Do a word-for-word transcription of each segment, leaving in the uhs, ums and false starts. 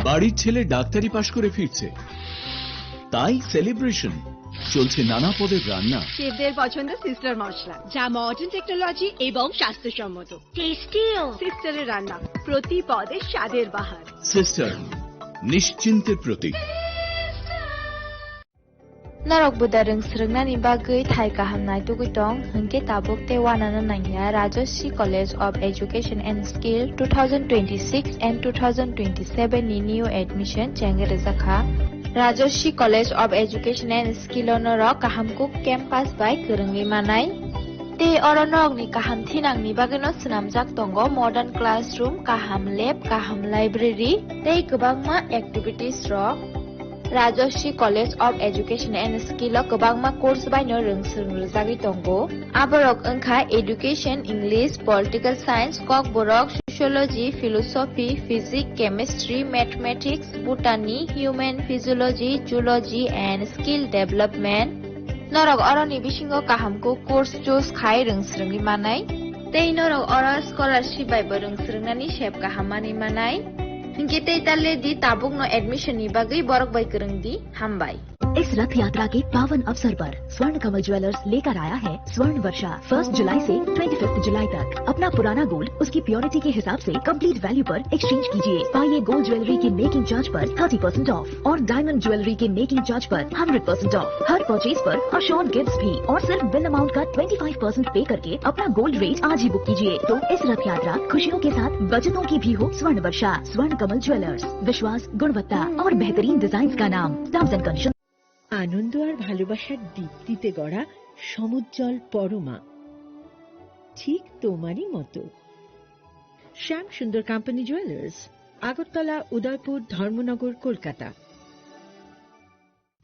বাড়ির ছেলে ডাক্তারি পাশ করে ফিরছে, তাই সেলিব্রেশন। চলছে নানা পদের রান্না। শেফদের পছন্দ সিস্টার মশলা, যা মডার্ন টেকনোলজি এবং স্বাস্থ্যসম্মত। টেস্টিও। সিস্টারের রান্না, প্রতি পদে স্বাদের বাহার। সিস্টার, নিশ্চিন্তের প্রতীক। Norok buda rwng swrwngnani bagwi thai kaham naitugwi tong, hwnkhe tabuk tei uanana nangya Rajashree College of Education and Skill two thousand twenty-six and two thousand twenty-seven ni new admission chengwi rwjakha. Rajashree College of Education and Skill o norok kaham kuk campus bai kwrwngwi manai. Tei oro norokni kaham thinangni bagwino swnamjak tongo modern classroom, kaham lab, kaham library tei kwbangma activities rok. Rajashree College of Education and Skill o kwbangma course baino rwng swrwng rwjagwi tongo. Aborok wngkha Education, English, Political Science, Kokborok, Sociology, Philosophy, Physics, Chemistry, Mathematics, Botany, Human Physiology, Zoology and Skill Development. Norok oroni bisingo kaham kuk course choose khai rwng swrwngwi manai. Tei norok oro scholarship bai bo rwng swrwngnani sep kaham manwi manai. Hinkhe tei ta le di, tabukno admission ni bagwi borok bai kwrwng di. Hambai. इस रथ यात्रा के पावन अवसर पर स्वर्ण कमल ज्वेलर्स लेकर आया है स्वर्ण वर्षा। फर्स्ट जुलाई से ट्वेंटी फिफ्थ जुलाई तक अपना पुराना गोल्ड उसकी प्योरिटी के हिसाब से कंप्लीट वैल्यू पर एक्सचेंज कीजिए। पाइए गोल्ड ज्वेलरी के मेकिंग चार्ज पर थर्टी परसेंट ऑफ और डायमंड ज्वेलरी के मेकिंग चार्ज पर हंड्रेड परसेंट ऑफ। हर परचेज पर अश्योर्ड गिफ्ट्स भी और सिर्फ बिल अमाउंट का ट्वेंटी फ़ाइव परसेंट पे करके अपना गोल्ड रेट आज ही बुक कीजिए। तो इस रथ यात्रा खुशियों के साथ बचतों की भी हो स्वर्ण वर्षा। स्वर्ण कमल ज्वेलर्स, विश्वास, गुणवत्ता और बेहतरीन डिजाइन का नाम। Terms and condition. আনন্দ আর ভালোবাসার দীপ্তিতে গড়া সমুজ্জ্বল পরমা, ঠিক তোমারই মতো। শ্যাম সুন্দর কোম্পানি জুয়েলার্স, আগরতলা, উদয়পুর, ধর্মনগর, Kolkata.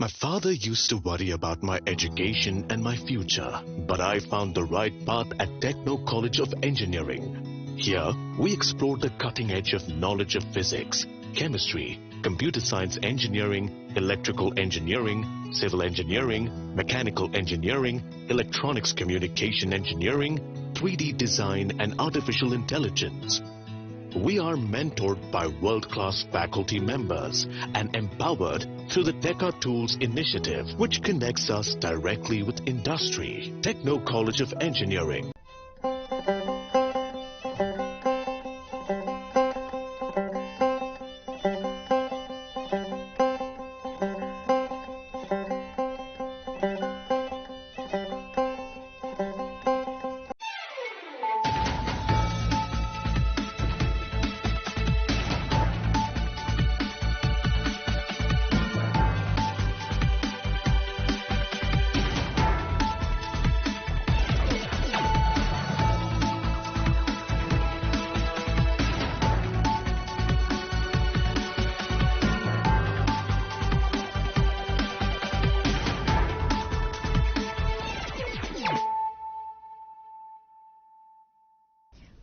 My father used to worry about my education and my future, but I found the right path at Techno College of Engineering. Here, we explore the cutting edge of knowledge of physics, chemistry, computer science engineering, electrical engineering, civil engineering, mechanical engineering, electronics communication engineering, three D design, and artificial intelligence. We are mentored by world-class faculty members and empowered through the Teka Tools initiative, which connects us directly with industry. Techno College of Engineering.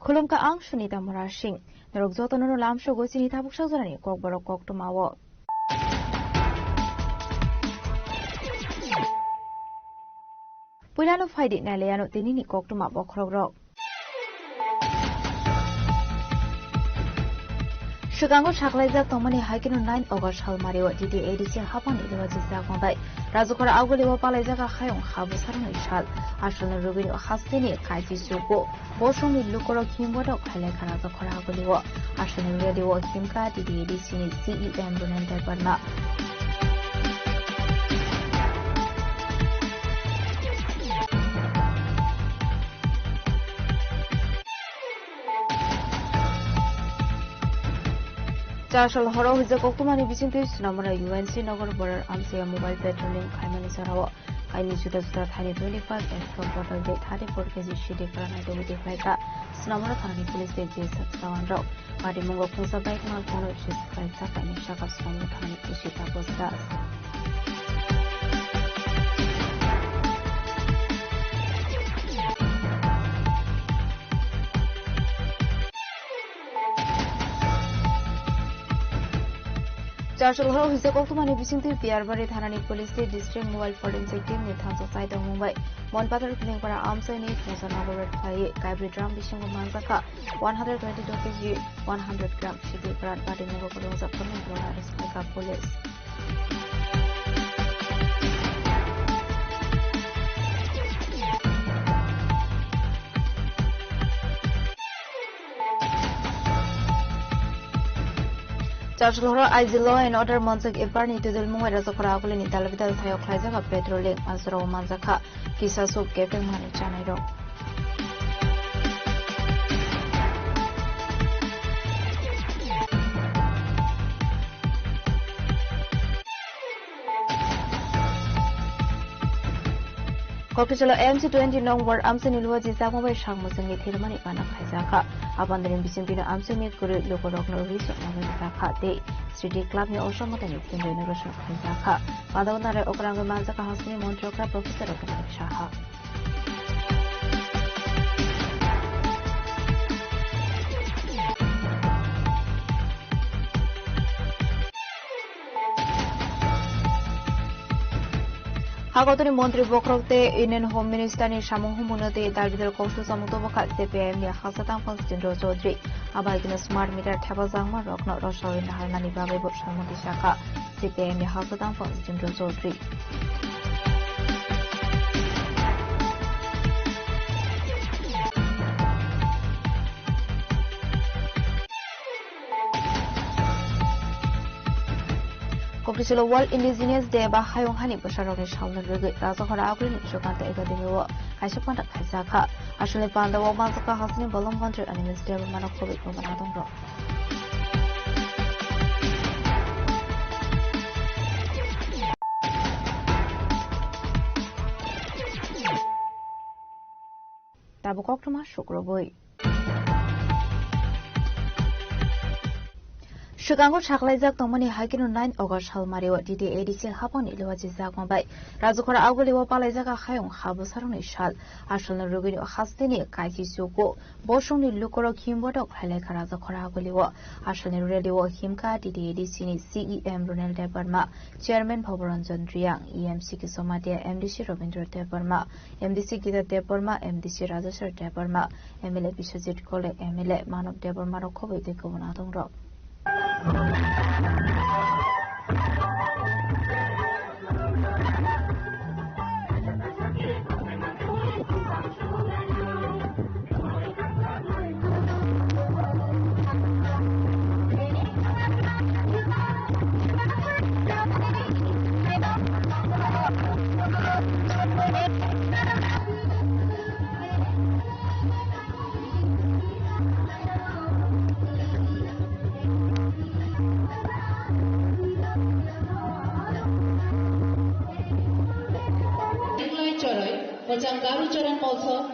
Khulumkha, ang Sunita Murasing. Norok jotono no lamsogo chini tabuk sakjorani kokborok koktwmao. Puilano phaidi nailaiano tinini koktwma bokhorokrok. Swkango saklaijak tongmani hai kheno nine August salmario T T A D C haphangni diwajijak tongthai. Rajakhora Agulio palaijak a hayung ha bwsarokni sal. Asolni rwgwino hasteni kaiji chugo. Bo somni lukurok himborok phailaikha Rajakhora Agulio. Asolni rwgwio himkha T T A D C ni C E M Runendra Barma. Chasal horo hujak koktwmani bisingtwi swnamona U N C Nagar border amchaya mobile patrolling khaimani jorao kaini juda juda thaini twenty five extra bottle tei thirty four K G sidi kwranai tongwi tongphaikha. Swnamona thanani police tei J S F jawanrok. Patimungo khungsa bike malkhungno seize khlaijak kaini saka swnamona thanani police Taposh Das. Charchal horo hwjak koktwmani bisingtwi Piyarbari thanani police tei district mobile forensic team ni thansa chai tongmung bai Monpatar Khilingpara amchaini thansa nago raid khlaiwi kaibri drum bisingo manjakha one hundred twenty-two K G one hundred gram sidi brat badi mugo kwrwngjak phano borok arrest khlaikha police. Charchal horo I G law and order manjak F I R ni twijlmung bai Rajakhora Agulini dalbidal thaio khlaijak patrolling, majra o manjakha kisa suk kepeng mani chanai rok. Kokisalo M C twenty nong ward amchaini luwa jisakma bai sakmwswngni thirmani gana khaijakha. Abandani bisingtwino amchaini kwrwi lukurokno rwi chokna bai rwjakha tei City Clubni osomotani thimrwino rwchok khaijakha. Padao narai okrangwi manjakha hasteni montri okra Professor Ratan Saha. Hagotoni montri bokhorok tei Union Home Minister ni samung humungno tei dalbidal koksu samung tubukha C P I M ni haksa tangphang Jitendra Chaudhary. Abaikeno smart meter thepajak ma rokno rwchapwi naharnani bagwi bo salmung tisakha C P I M ni haksa tangphang Jitendra Chaudhary. Kokisalo World Indigenous Day ba Hayung Hani Bwsarokni salno rwgwi Rajakhora Agulini Sukanta Academy o kaisa panda khaijakha. Aswkni panda o manjakha hasteni bolong montri Animesh Debbarmano khobwi kwbangma tongrok. Tabuk koktwma sukrubwi. Swkango saklaijak tongmani hai kheno nine August salmario T T A D C haphangni luachijakma bai Rajakhora Agulio palaijak a hayung ha bwsarokni sal. Asalni rwgwini hasteni kaisi chugo bosongni lukurok himbotok khlailaikha Rajakhora Agulio. Asalni rally o himkha T T A D C ni C E M Ronel Debbarma, Chairman Bhabaranjan Reang, E M C Kisomatia, M D C Rabindra Debbarma, M D C Gita Debbarma, M D C Rajeshwar Debbarma, M L A Biswajit Kole, M L A Manob Debbarma rok khobwi tei kwbangma tongrok. Choroi, mochang Garu Charan Molso,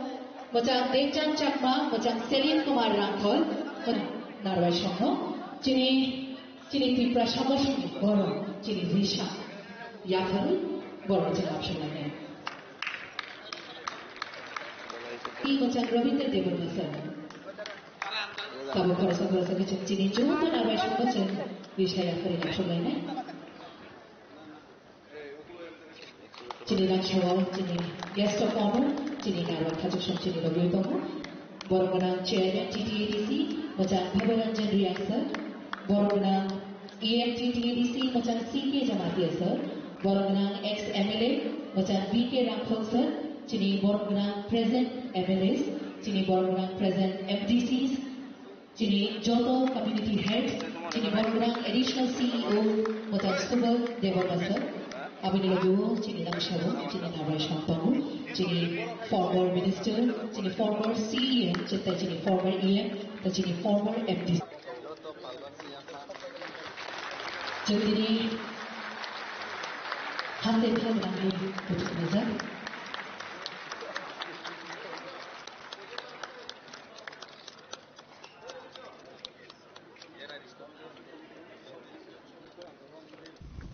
mochang Dengjang Chakma, mochang Selin Kumar Rangkhol, narwai songno, chini, chini Tipra Samosini, Boro, chini Risa, Yapharu, Boro, chini Apshanane. I mochang Rabindra Debbarma sir. Tabuk khoroksa khoroksa khe chwng chini joto narwai songno chwng Risa Yapharu Apshanane. Chini rangsao chini guest of honor, chini narwai khachuksom chini logio tongo. Borok gwnang Chairman T T A D C, mochang Bhabaranjan Reang sir. Borok gwnang E M T T A D C, mochang C K Jamatia sir. Borok gwnang ex M L A, mochang B K Rangkhol sir. Chini borok gwnang present M L As, chini borok gwnang present M D Cs, chini joto community heads, chini borok gwnang additional C E O, mochang Subal Debbarma sir. Aboni logio chini rangsao, chini narwai song tongo, chini former minister, chini former C E M, chini former E M, chini former M D C. Chwng tini hamjai thang nangwi buthumjak.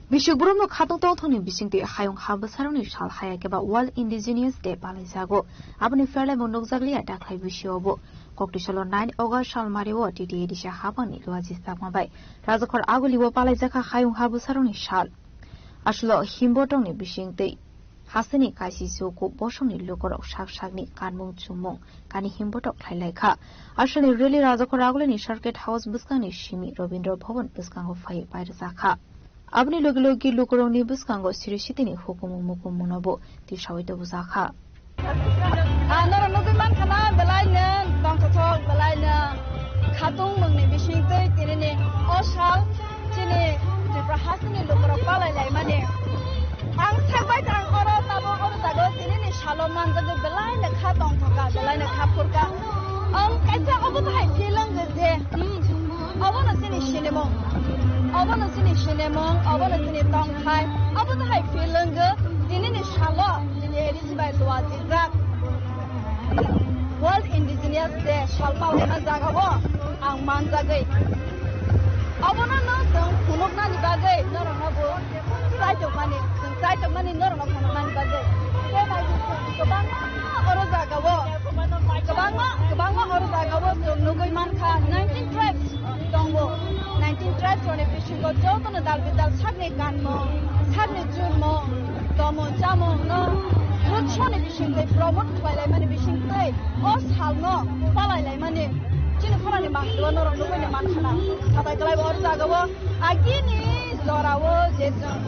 Bisik borokno khatungtong thongni bisingtwi hayung ha bwsarokni sal haya khe ba World Indigenous Day palaijago. Aboni pherlaimung nukjakliya dakhai bisio bo. Koktisolo nine August salmari o T T A D C habangni luaji sakma bai Rajakhor Aguli o palaijak kha hayung ha bwsarokni sal. Aswlo himbotongni bisingtwi hasteni kaisi chuku bosongni lukurok sak sakni kanmung chumung kani himbotok khlai lai kha. Aswlni rally Rajakhor Agulini Circuit House bwskangni simi Rabindra Bhavan bwskango phaiwi pairwjak kha. Aboni logi logi lukurokni bwskango siri sitini hukumu mukumu no bo tisaui tubujak kha. Ah, norok nugui mankha na, belai no tongthothok, belai no khatung mungni bisingtwi tinini o sal chini Tripura hasteni lukurok palai laimani. Ang sakbai tang oro tabuk oro jaga o tinini salo manjagwi belai no kha tongthokha, belai no kha phurkha. Ang kaisa obo bahai feeling je, hmm, obono chini sinimung, obono chini sinimung, obono chini tongthai, obo bahai feeling tinini salo chini A D C bai luajijak. World Indigenous Day sal palaima jagao ang manjagwi. Abono no chwng phunuknani bagwi norokno bo chaichokmani, chwng chaichokmani norokno phunuknani bagwi. Tei bai chwng kwbangma oro jagao, kwbangma, kwbangma oro jagao chwng nugwi mankha nineteen tribes tongo. Nineteen tribes rokni bisingo jotono dal bidal sakni kanmung, sakni chumung, tomung chamung no rwchapni bisingtwi promote khlai laimani bisingtwi o salno palai laimani chini khorangni mangligo norok nugwini mankha na. Sabai kwlaibo oro jagao agini jorao je chwng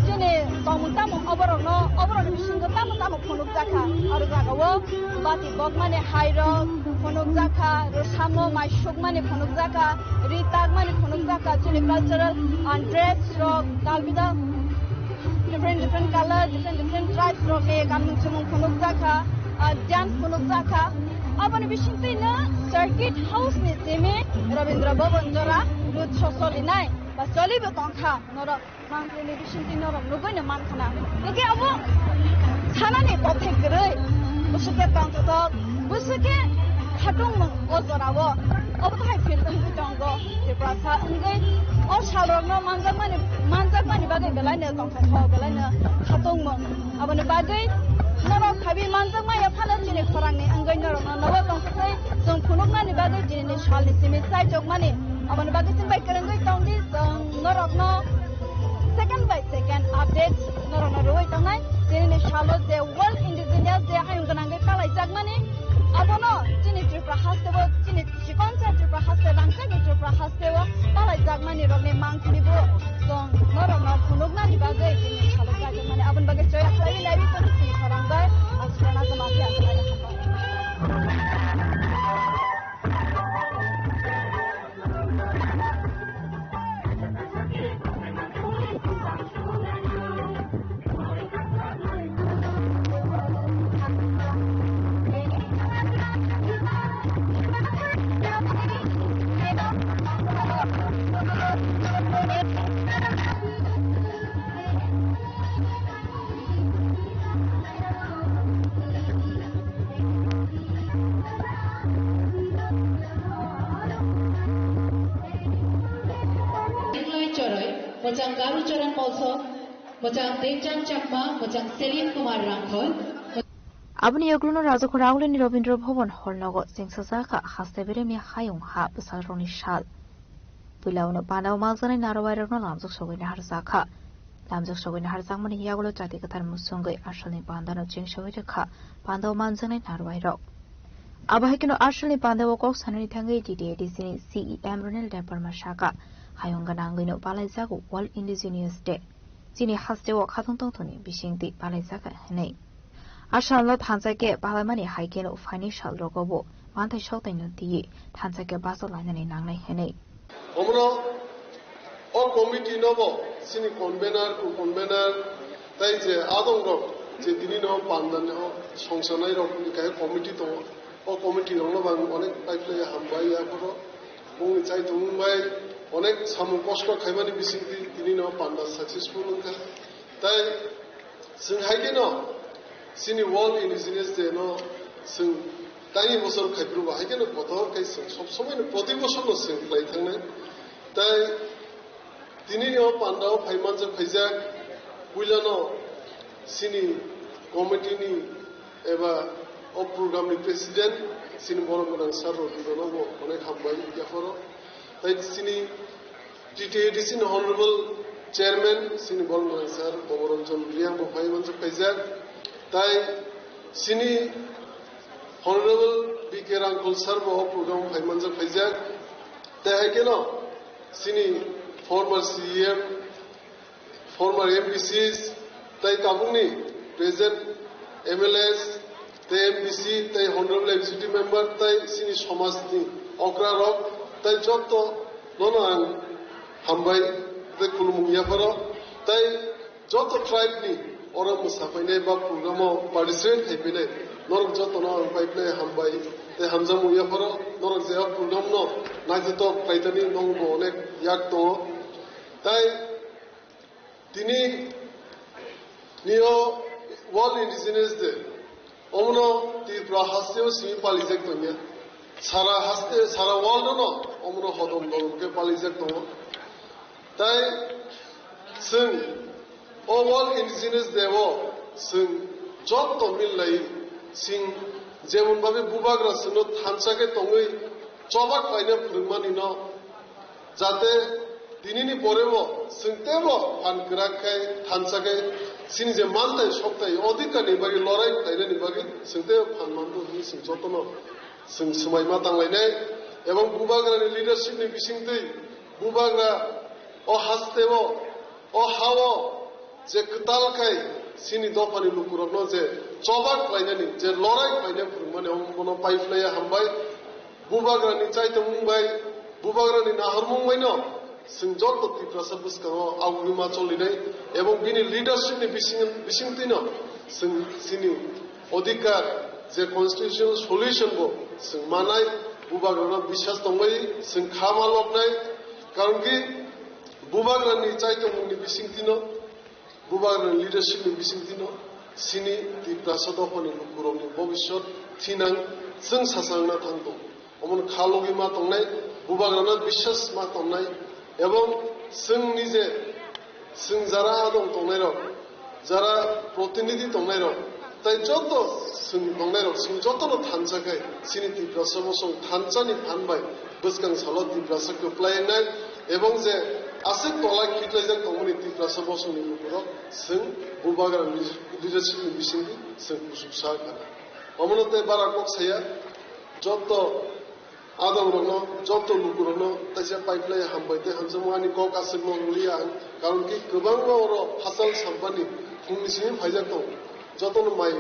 chini tongmung tamung oborokno, oborokni bisingo tamo tamo phunukjakha. Oro jagao bati bokmani hairok phunukjakha, rwsamo mai sukmani phunukjakha, ri takmani phunukjakha, chini cultural, ah, dress rok, dal bidal different different color, different different tribes rokni kanmung chumung phunukjakha, ah, dance phunukjakha. Aboni bisingtwino Circuit House ni simi Rabindra Bhavan jora rut sosolinai ba cholibo tongkha norok. Mangpili bisingtwi norok nugwino mankha na. Hwnkhe abo sanani kothai kwrwi. Bwswkhe tongthothok, bwswkhe khatungmung o jorao. Obo hai feel wngwi tongo Tiprasa wngwi. O salrokno manjakmani, manjakmani bagwi belaino tongthai kho, belaino khatungmung. Aboni bagwi norok khabi manjakmaya phano chini khorangni wngwi norokno nogo tongthokgwi chwng phunuknani bagwi dinini salni simi chaichokmani. Aboni bagwi chwng bai kwrwngwi tongdi, chwng norokno second by second updates norokno rwui tongnai. Chinini salo je World Indigenous Day hayung gwnangwi palaijakmani, abono chini Tripura hasteo, chini chikonsa Tripura haste, rangchakni Tripura hasteo palaijakmani rokni mangkhunibo chwng norokno phunuknani bagwi chini salo chaijakmani. Aboni bagwi choya khlaiwi naiwi tongdi chini khorang bai. Ang Srona Jamatia. Choroi, mwchang Garu Charan Molso, mwchang Dengjang Chakma, mwchang Selin Kumar Rangkhol. Aboni yagulono Rajakhor Agulini Rabindra Bhavan hall nogo chengsajakha haste beremni hayung ha bwsarokni sal. Puila uno pandao maljanai narwai rokno lamjak sogwi naharjakha. Lamjak sogwi naharjakmani yagulo chati kwthar musungwi asalni pandano chengsawi rwkha pandao maljanai narwai rok. Abo hai kheno asalni pandao kok sanani thangwi T T A D C ni C E M Ronel Debbarma saka, hayung gwnangwino palaijago World Indigenous Day. Chini hasteo khatung tongthokni bisingtwi palaijakha hwnwi. A salno thansa khe palaimani hai kheno phaini salrogo bo manthai soktaino twiwi thansa khe bacha lainani nangnai hwnwi. Omono o committee no bo chini convener, co-convener, tai je adong rok je tini no panda no songsanai rok ni kaisa committee tongo. O committee rok no bang onek paiphlai hambai ya phoro. Bongni chai tongmung bai onek samung kosto khaimani bisingtwi tini no panda successful wngkha. Tai Chwng hai kheno chini World Indigenous Day no chwng taini bosor khaipru ba hai kheno kotor khai chwng sob somoi no proti bosor no chwng khlai thangnai. Tai tini ni o panda o phai manjak phaijak puila no chini committee ni eba O program ni president chini borok gwnang sir Rodrigo no bo onek hambai yapharo. Tai chini T T A D C ni honorable chairman chini borok gwnang sir Boboranjan Reang bo phai manjak phaijak. Tai chini honorable B K Rangkhol sir bo o program phai manjak phaijak. Tai hai keno chini former C E M, former M P Cs, tai tabukni present M L As, tai M P C, tai honorable executive member, tai chini somajni okra rok, tai jotto nono ang hambai, tai khulumung yapharo, tai joto tribe ni oro mwsa phainai ba program o participate khai phainai norok jotono ang pai phainai hambai, tai hamjakmung yapharo norok je o program no naithotok khlaitani nongbo onek yak tongo. Tai tini ni o World Indigenous Day, omono Tripura haste o simi palijak tongya. Sara haste, sara world no omono hodom dodom khe palijak tongo. Tai chwng o World Indigenous Day o chwng joto millai chwng jemon babe bubagra chwngno thansa khe tongwi chobak khlaina phwrwngmani no, jate tinini pore bo chwng teibo phan kwrak khai thansa khe chini je mantai soktai odhikar ni bagwi lorai khlainani bagwi chwng teibo phan mandu hwnwi chwng jotono chwng swmai ma tanglainai, ebong bubagrani leadership ni bisingtwi bubagra o haste o, o ha o je kwtal khai chini dophani lukurokno je chobak khlainani, je lorai khlaina phwrwngmani, omono pai phlaiya hambai. Bubagrani chaitongmung bai, bubagrani nahormung baino chwng joto Tiprasa bwskango agugwi ma cholinai, ebong bini leadership ni bising, bisingtwino chwng chini odhikar je constitutional solution bo chwng manai, bubagrano biswas tongbai chwng kha ma loknai, karon ki bubagrani chaitongmungni bisingtwino, bubagrani leadership ni bisingtwino chini Tiprasa dophani lukurokni bobiswt thinang chwng sasangna thang tongo. Omono kha logwi ma tongnai, bubagrano biswas ma tongnai, ebong chwng nije chwng jara adong tongnairok, jara protinidhi tongnairok, tai joto chwng tongnairok, chwng jotono thansa khai chini Tiprasa bosong thansani phan bai bwskang salo Tiprasa kwplai wngnai, ebong je aswk tola khiklaijak tongmani Tiprasa bosongni lukurok chwng bubagra leadership ni bisingtwi chwng kusuk sa kha. Omono tei bara kok saya, joto adongrokno, joto lukurokno taisa pipeline hambai tei hamjakmani kok aswkno wngya ang, karon ki kwbangma oro hachal sampani phungni simi phaijak tongo, jotono mai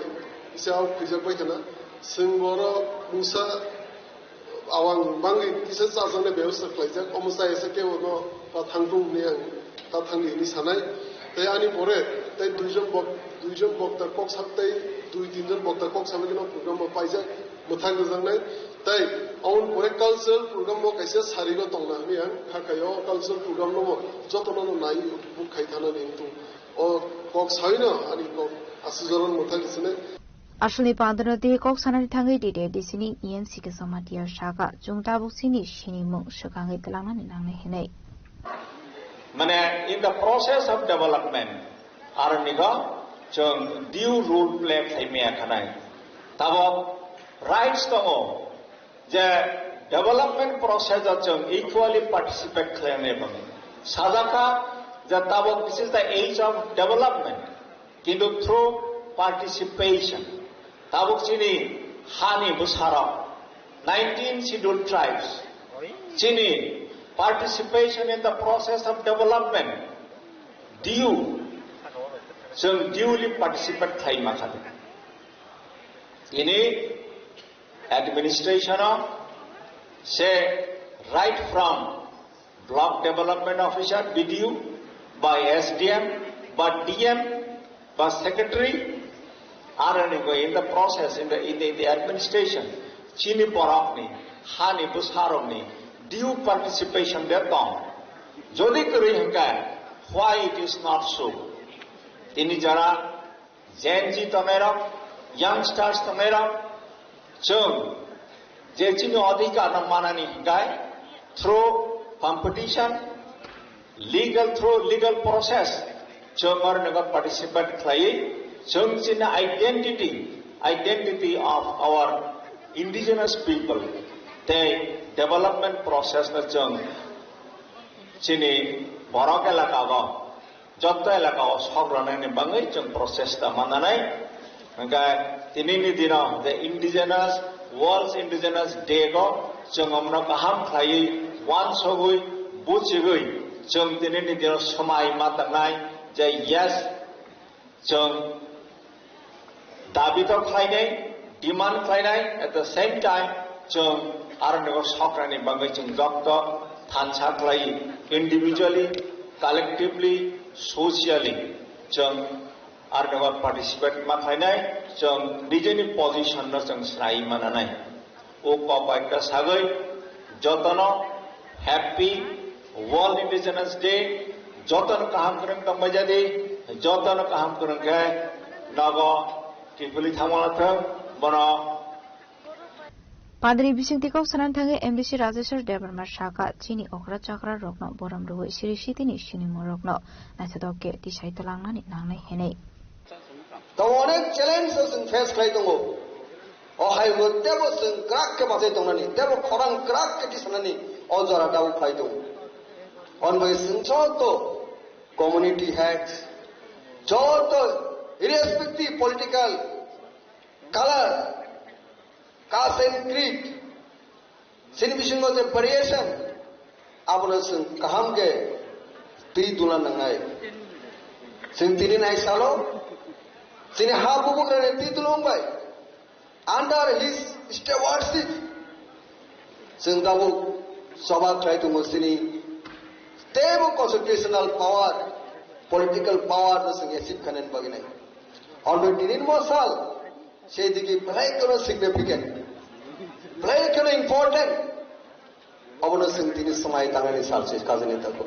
kisa o khuijak bai khana, chwng oro mungsa awang bangwi kisa chajaknai bebostha khlaijak, omo chaya se kebo no ta thangtung hwnwi ang ta thangdi hwnwi sanai. Tei ani pore tei duijon bok-, duijon bokta kok sak tei dui tinjon bokta kok sabai kheno program bo paijak, mwthang rwjaknai. Tei aboni pore cultural program bo kaisa sarigo tongna hwnwi ang kha kai. O cultural program no bo jotono no nai buk khai thana ni wngtung. O kok saino ani kok aswk jorano mwthang rwjaknai. Aswkni pandano tei kok sanani thangwi T T A D C ni E M C Kisa Matia sakha, chwng tabuk chini sinimung swkangwi twlangnani nangnai hwnwi. Mane, in the process of development, aronigo chwng due role play khlai maya khanai. Tabuk rights tongo je development process o chwng equally participate khlainai bagwi. Sajak kha je tabuk this is the age of development. Kintu through participation, tabuk chini hani bwsarok, nineteen scheduled tribes, chini participation in the process of development, due, chwng duly participate khlai ma kha. Tini administration o se right from Block Development Officer, B D O, by S D M, by D M, by Secretary, are in the process, in the, in the, in the administration, chini borokni, hani bwsarokni, due participation de tong. Jodi kwrwi hwnkhe, why it is not so? Tini jora Gen Z tongnairok, youngsters tongnairok, chwng je chini odhikar no manani hwnkhe through competition, legal, through legal process, chwng oro nogo participate khlaiwi chwng chini identity Identity of our indigenous people tei development process no chwng chini borok elaka o jotto elaka o sok rwnani bagwi chwng prochesta mananai. Hwnkhe tinini dino je Indigenous, World Indigenous Day o chwng omno kaham khlaiwi, uansugwi, buchigwi chwng tinini dino swmai ma tangnai je yes, chwng dabi to khlainai, demand khlainai, at the same time chwng aroni o sokrani bagwi chwng jotto thansa khlai, individually, collectively, socially chwng aroni o participate ma khlainai, chwng nijeni position no chwng srai mananai. O kok bai ta sagwi jotono Happy World Indigenous Day, jotono kaham kwrwng tongbai jadi, jotono kaham kwrwng khe nogo kiphilwi thangma thwng, bono. Padri bisingtwi kok sanani thangwi M D C Rajeshwar Debbarma sakha, chini okra chakra rokno borom rwui siri sitini sinimung rokno naithotok khe tisai twlangnani nangnai hinwi. Tongo onek challenge o chwng face khlai tongo. O hai bo tebo chwng kwrak khe bachai tongnani, tebo khorang kwrak khe tisanani o jora dabo phai tongo. On bai chwng joto community heads, joto irrespective political color, caste and creed, chini bisingo je variation, abono chwng kaham khe twi dula nangnai. Chwng tini nai salo, chini ha bubugrani twi dula wngbai. Under his stewardship, chwng tabuk choba khlai tongo chini teibo constitutional power, political power no chwng achieve khainani bagwi nai. Already tini mo sal, Sei digi belai kheno significant, belai kheno important. Obono chwng tini swmai tangnani salsi kajani takhuk.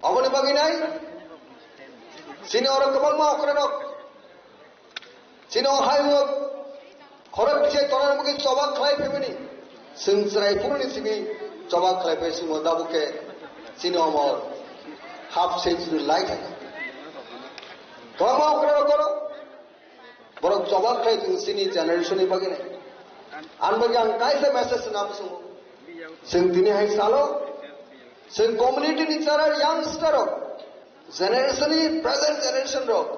Oboni bagwi nai, chini oro kwbangma okra rok, chini o hai o khorok bisai tongnani bagwi choba khlai phaimani. Chwng chwrai phuruni simi choba khlai phai chwng o tabuk khe chini omor half century lai thangkha. Kwbangma okra rok oro. Borok choba khlai chwng chini generation ni bagwi nai. Ani bagwi ang kaisa message swnam chwngo. Chwng tini hai salo, chwng community ni chara youngster rok, generation ni present generation rok,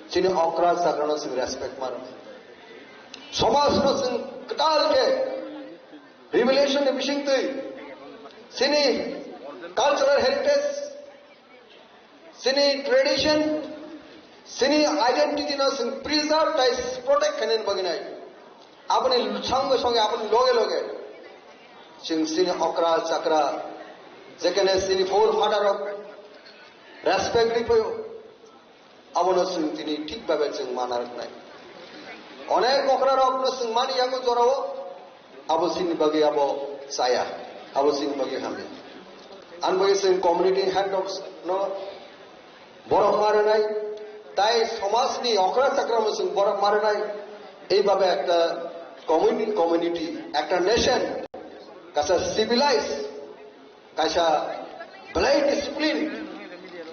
chini okra chakra no chwng respect mano. Somaj no chwng kwtal khe revelation ni bisingtwi chini cultural heritage, chini tradition, chini identity no chwng preserve tei protect khainani bagwi nai. Aboni songwi songwi, aboni loge loge chwng chini okra chakra, jekhane chini forefather rok respect riphaio, abono chwng tini thik babe chwng mana rwknai. Onek okra rok no chwng mani yango jorao, abo chini bagwi abo chaya, abo chini bagwi hamya. Ani bagwi chwng community head rok no borok ma rwnai, tai somaj ni okra chakra no chwng borok ma rwnai. Ei babe ekta community, community, ekta nation, kaisa civilized, kaisa belai discipline,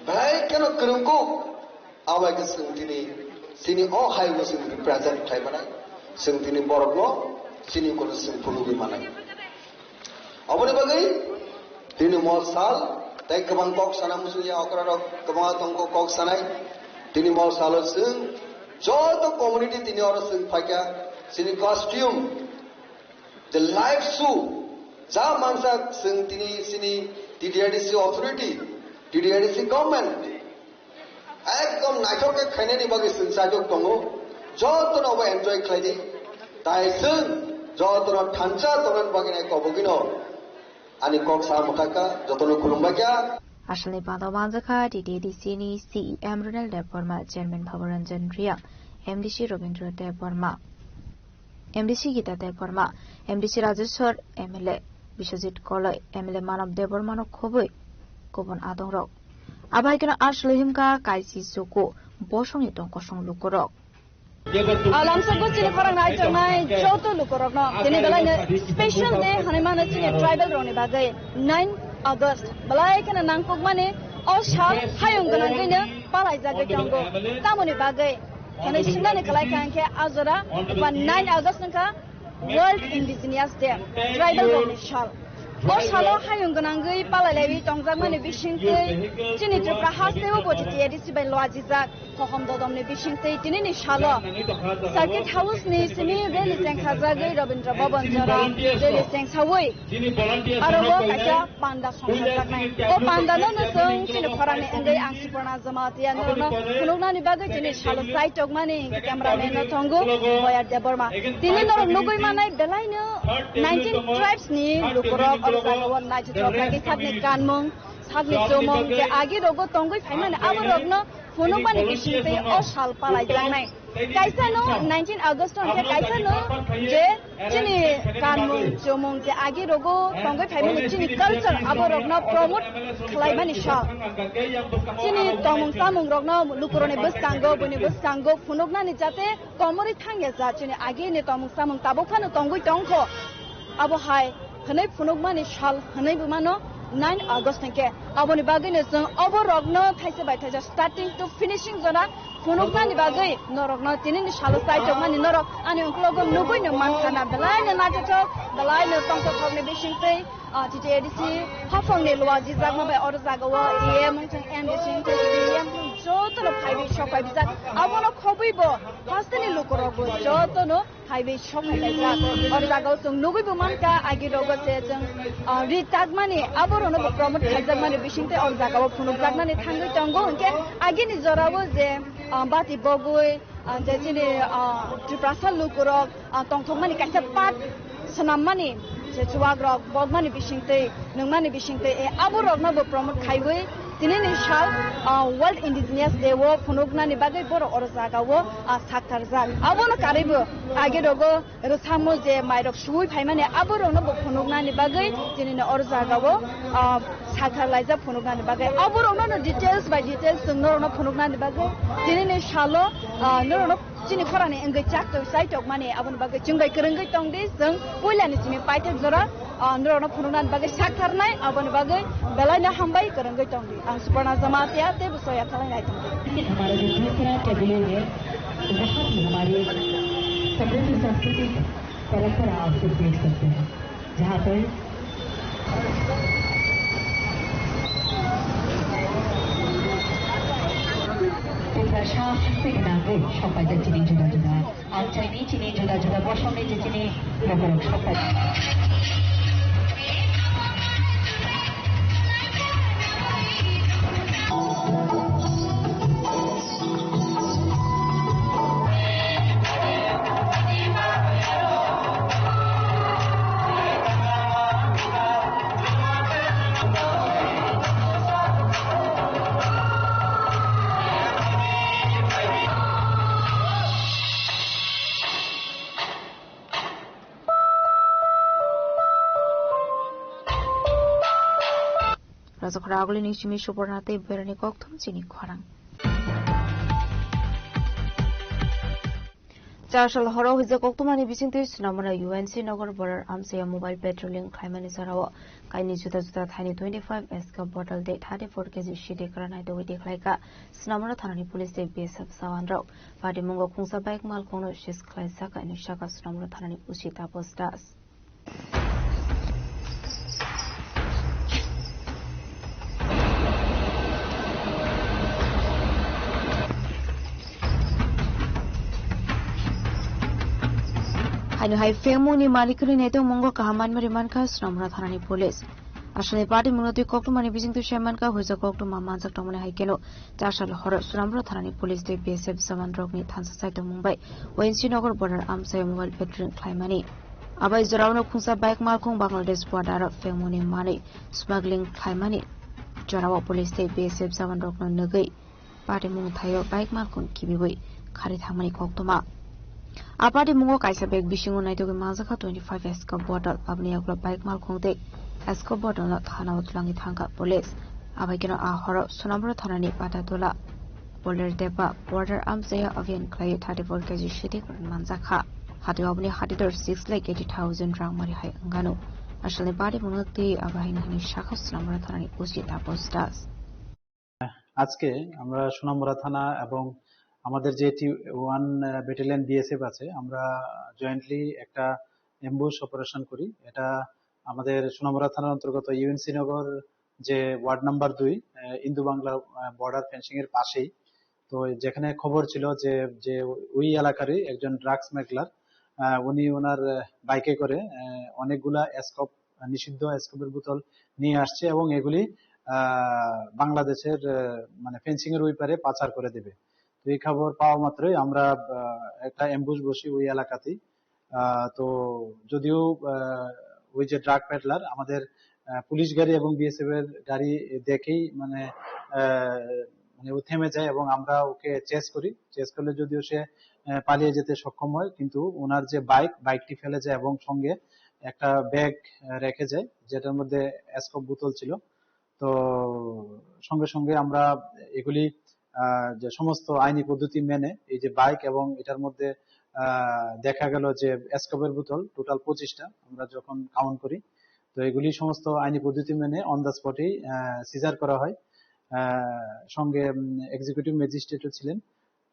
belai kheno kwrwngkuk, abo hai khe chwng tini chini o hai bo chwng represent khlai manai, chwng tini borokno chini kono chwng phunugwi manai. Aboni bagwi tini mo sal tei kwbang kok sana muchungya okra rok kwbangma tongkho kok sanai. Tini mo salo chwng joto community tini oro chwng phaikha, chini costume, the life show, ja mansa chwng tini chini T T R D C authority, T T R D C government ekdom naithok khe khainani bagwi chwng chaitok tongo, jotono bo enjoy khlai di. Tai chwng jotono thansa tongnani bagwi nai kobogino ani kok sa mwthakha, jotono khulumbaikha. Asalni panda manjakha T T R D C ni C E M Ronel Debbarma, Chairman Bhabaranjan Reang, M D C Robindra Debbarma, M D C Gita Debbarma, M D C Rajeshwar, M L A Biswajit Koloi, M L A Manav Debbarmano khobwi kubun adongrok. Abai kheno aswlwi himkha kaisi chuku bosongni tongkosong lukurok. Alamsokbo chini khorang nai tongnai joto lukurokno tini belaino special day hwnwi mano chini tribal rokni bagwi nine August. Belai kheno nangkukmani o sal hayung gwnangwino palaijagwi tongo. Tamoni bagwi Hwnwi swinani kwlai kha hwnkhe a jora ba nine August wngkha World Indigenous Day, Tribal rokni sal. O salo hayung gwnangwi palailaiwi tongjakmani bisingtwi chini Tripura hasteo bo T T A D C bai lwajijak. Hohom dodomni bisingtwi tinini salo Circuit House ni simi rally chengkhajagwi Rabindra Bhavan jora rally chengsawi aro bo kaisa panda songkhajaknai. O panda no no chwng chini khorangni wngwi ang Suparna Jamatia norokno phunuknani bagwi tini salo chai tokmani cameraman no tongo Boyar Debbarma. Tini norok nugwi manai belaino nineteen tribes ni lukurok oro jagao naithotok khlai sakni kanmung sakni chomung je agi rogo tongwi phaimani abo rokno phunukmani bisingtwi o sal palaijaknai. Kaisa no nineteen August hwnkhe kaisa no je chini kanmung chomung je agi rogo tongwi phaimani chini culture abo rokno promote khlaimani sal. Chini tongmung chamung rokno lukurokni bwskango buini bwskango phunuknani jate komorwi thangya ja chini agini tongmung chamung tabuk phano tongwi tongkho. Abo hai hwnwi phunukmani sal hwnwi bo mano nine August hwnkhe. Aboni bagwino chwng obo rokno thaisa bai thaisa starting to finishing jora phunuknani bagwi norokno tinini salo chai tongmani norok ani uklogo nugwino mankha na belaino naithothok belaino tongthokthokni bisingtwi, ah, T T A D C haphangni luajijakma bai oro jagao E M wngthang M D C wngthang C E M jotono phaiwi sok phai bijak abono khobwi bo hasteni lukurokbo jotono phaiwi sok phai laijak. O jagao chwng nugwi bo mankha, agi rogo se chwng, ah, ri takmani, abo rokno bo promote khaijakmani bisingtwi o jagao phunukjaknani thangwi tongo. Hinkhe agini jorao je, ah, bati bogwi, ah, je chini, ah, Tiprasa lukurok, ah, tongthokmani kaisa part swnammani je chuwak rok bokmani bisingtwi, nungmani bisingtwi, e, abo rokno bo promote khaiwi tinini sal, ah, World Indigenous Day o phunuknani bagwi borok oro jagao, ah, saktarjak. Abono karwibo agi rogo rwchapmung je mairok suwi phaimani abo rokno bo phunuknani bagwi tinini oro jagao, ah, saktar laijak phunuknani bagwi. Abo rokno no details by details chwng norokno phunuknani bagwi tinini salo, ah, norokno chini khorani wngwi chak tok chai tokmani aboni bagwi chwng bai kwrwngwi tongdi chwng puilani simi paithak jora, ah, norokno phunuknani bagwi sak tharnai aboni bagwi belaino hambai kwrwngwi tongdi. Ang Suparna Jamatia tei bo soya khalai nai tongdi. हमारा जो दूसरा पवेलियन है, वहाँ भी हमारी समृद्ध सांस्कृतिक परंपरा आप सब देख सकते हैं, जहाँ पर Tiprasa hasteni nangwi sok paijak chini juda juda amchaini chini juda juda bosongni je chini bokhorok sok paijak. Rajakhara agulini simi Suparna tei Berani kokthum chini khorang. Char sal horo hwjak koktwmani bisingtwi swnamano U N C Nagar border amchaya mobile patrolling khlaimani jorao kaini juda juda thaini twenty five S K bottle tei thirty four K G sidi kwran naitugwi tikhlaikha swnamano thanani police tei B S F jawanrok. Patimungo khungsa bike malkhungno seize khlaijak, kaini saka swnamano thanani O C Taposh Das. Haino hai phengmungni malikni naitukmungo kaham manmari mankha Swnamura thanani police. Aswkni party mungno twi koktwmani bisingtwi sai mankha, huijak koktwma manjak tongmani hai kheno Char sal horo Swnamura thanani police tei B S F jawan rokni thansa saitok mung bai O N C Nagar border amchai mobile patrolling khlaimani. Abai jorao no khungsa bike malkhung Bangladesh border o phengmani manwi smuggling khlaimani jorao police tei B S F jawan rokno nugwi patimung thaio bike malkhung kibiwi khari thangmani koktwma. A patimungo kaisa bag bisingo naitugwi manjakha twenty five S K bottle, aboni yagulo bike malkhung tei S K bottle no thanao twlangwi thangkha police. Abai kheno a horo Swnamura thanani Patatola Poler Deba border amchaya abhiyan khlaiwi thirty four K G sidi kwran manjakha. Hatwi oboni hatidor six lakh eighty thousand rang mari hai wngano. Asalni bari mwnwk twi abahaini hwnwi sakha Swnamura thanani O C Taposh Das. আজকে আমরা সোনামুড়া থানা এবং আমাদের যে T one battalion BSF আছে, আমরা জয়েন্টলি একটা ambush operation করি। এটা আমাদের সোনামুড়া থানার অন্তর্গত ইউএনসি নগর যে ওয়ার্ড নাম্বার দুই, আহ, ইন্দু বাংলা, আহ, বর্ডার ফেন্সিং এর পাশেই। তো যেখানে খবর ছিল যে, যে ওই এলাকারই একজন ড্রাগ স্মাগলার, আহ, উনি ওনার, আহ, বাইকে করে, আহ, অনেকগুলা স্কোপ, নিষিদ্ধ স্কোপের বোতল নিয়ে আসছে এবং এগুলি, আহ, বাংলাদেশের, আহ, মানে ফেন্সিং এর ওই পারে পাচার করে দেবে। তো এই খবর পাওয়া মাত্রই আমরা, আহ, একটা অ্যাম্বুশ বসি ওই এলাকাতেই। আহ, তো যদিও, আহ, ওই যে ড্রাগ পেডলার আমাদের, আহ, পুলিশ গাড়ি এবং বিএসএফ এর গাড়ি দেখেই মানে, আহ, মানে ও থেমে যায় এবং আমরা ওকে চেস করি। চেস করলে যদিও সে, আহ, পালিয়ে যেতে সক্ষম হয়, কিন্তু ওনার যে বাইক, বাইকটি ফেলে যায় এবং সঙ্গে একটা ব্যাগ, আহ, রেখে যায়, যেটার মধ্যে স্কোপ বোতল ছিল। তো সঙ্গে সঙ্গে আমরা এগুলি, আহ, যে সমস্ত আইনি পদ্ধতি মেনে এই যে বাইক এবং এটার মধ্যে, আহ, দেখা গেল যে স্কোপের বোতল টোটাল পঁচিশটা আমরা যখন কাউন্ট করি, তো এগুলি সমস্ত আইনি পদ্ধতি মেনে অন দ্য স্পটেই সিজার করা হয়। আহ, সঙ্গে এক্সিকিউটিভ ম্যাজিস্ট্রেটও ছিলেন।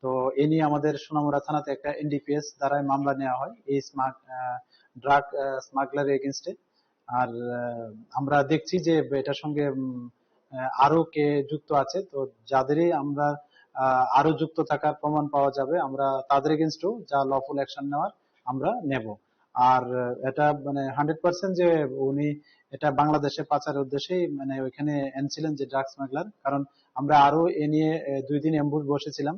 তো এ নিয়ে আমাদের সোনামুড়া থানাতে একটা এনডিপিএস ধারায় মামলা নেওয়া হয় এই স্মাগ-, আহ, ড্রাগ, আহ, স্মাগলারের এগেনস্টে। আর, আহ, আমরা দেখছি যে এটার সঙ্গে, উম, আহ, আরো কে যুক্ত আছে। তো যাদেরই আমরা, আহ, আরো যুক্ত থাকার প্রমাণ পাওয়া যাবে, আমরা তাদের এগেনস্টেও যা লফুল অ্যাকশন নেওয়ার আমরা নেব। আর, আহ, এটা মানে হান্ড্রেড পার্সেন্ট যে উনি এটা বাংলাদেশে পাচারের উদ্দেশ্যেই মানে ওইখানে এনেছিলেন যে ড্রাগ স্মাগলার, কারণ আমরা আরো এ নিয়ে, আহ, দুই দিন অ্যাম্বুশ বসেছিলাম।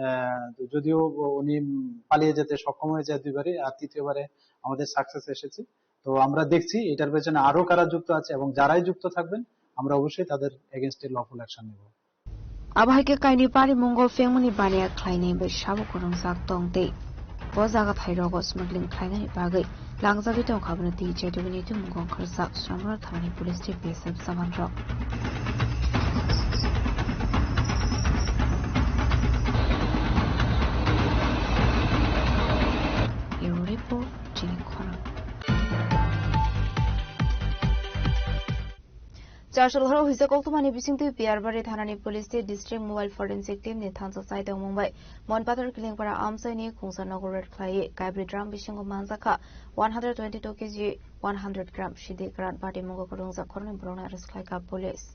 আহ, তো যদিও উনি, উম, পালিয়ে যেতে সক্ষম হয়ে যায় দুইবারই, আর তৃতীয়বারে আমাদের সাকসেস এসেছে। তো আমরা দেখছি এটার পেছনে আরো কারা যুক্ত আছে এবং যারাই যুক্ত থাকবেন আমরা অবশ্যই তাদের এগেনস্টে লফুল অ্যাকশন নেব। Abo hai khe kainwi parimungo phengmani baniya khlainai bai sabo kwrwngjak tong tei bo jaga phairogo smuggling khlainani bagwi langjagwi tongkha, abono twi chaitugwini tongmung wngkha rwchap Sramura thanani police tei B S F jawanrok. Bureau report, chini khorang. Charchal horo huijak koktwmani bisingtwi Piyarbari thanani police tei district mobile forensic team ni thansa chaitongmung bai Monpathar Kilingpara amchaini khungsa nogo raid khlaiwi kaibrwi drum bisingo manjakha one hundred twenty-two K G, one hundred gram sidi kwran patimungo kwrwngjak khoroknwi borokno arrest khlaikha police.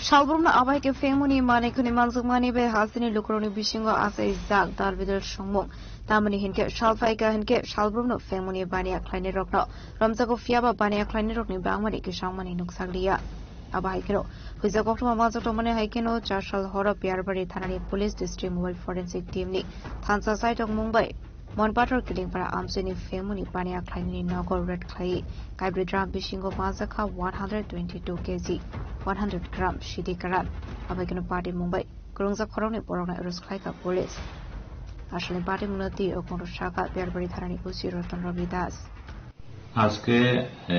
Salbrumno abai khe phengmani manwi khwnwi manjakmani bai hasteni lukurokni bisingo achaijak dalbidal songmung. Tamoni hinkhe salphaikha hinkhe salbrumno phengmani baniya khlainairokno romjago, phiyaba baniya khlainairokni bangmani kwchangmani nuksak liya. Abo hai kheno huijak koktwma manjak tongmani hai kheno Charchal horo Piyarbari thanani police district mobile forensic team ni thansa chaitokmung bai Monpathar Kilingpara amchaini phengmani baniya khlainani nogo raid khlaiwi kaibrwi drum bisingo manjakha one hundred twenty-two K G, one hundred gram sidi kwran. Abai kheno patimung bai kwrwngjak khoroknwi borokno arrest khlaikha police. Aswlani patimungno twi o khorang sakha Piyarbari thanani O C Ratan Ravi Das. আজকে, এ,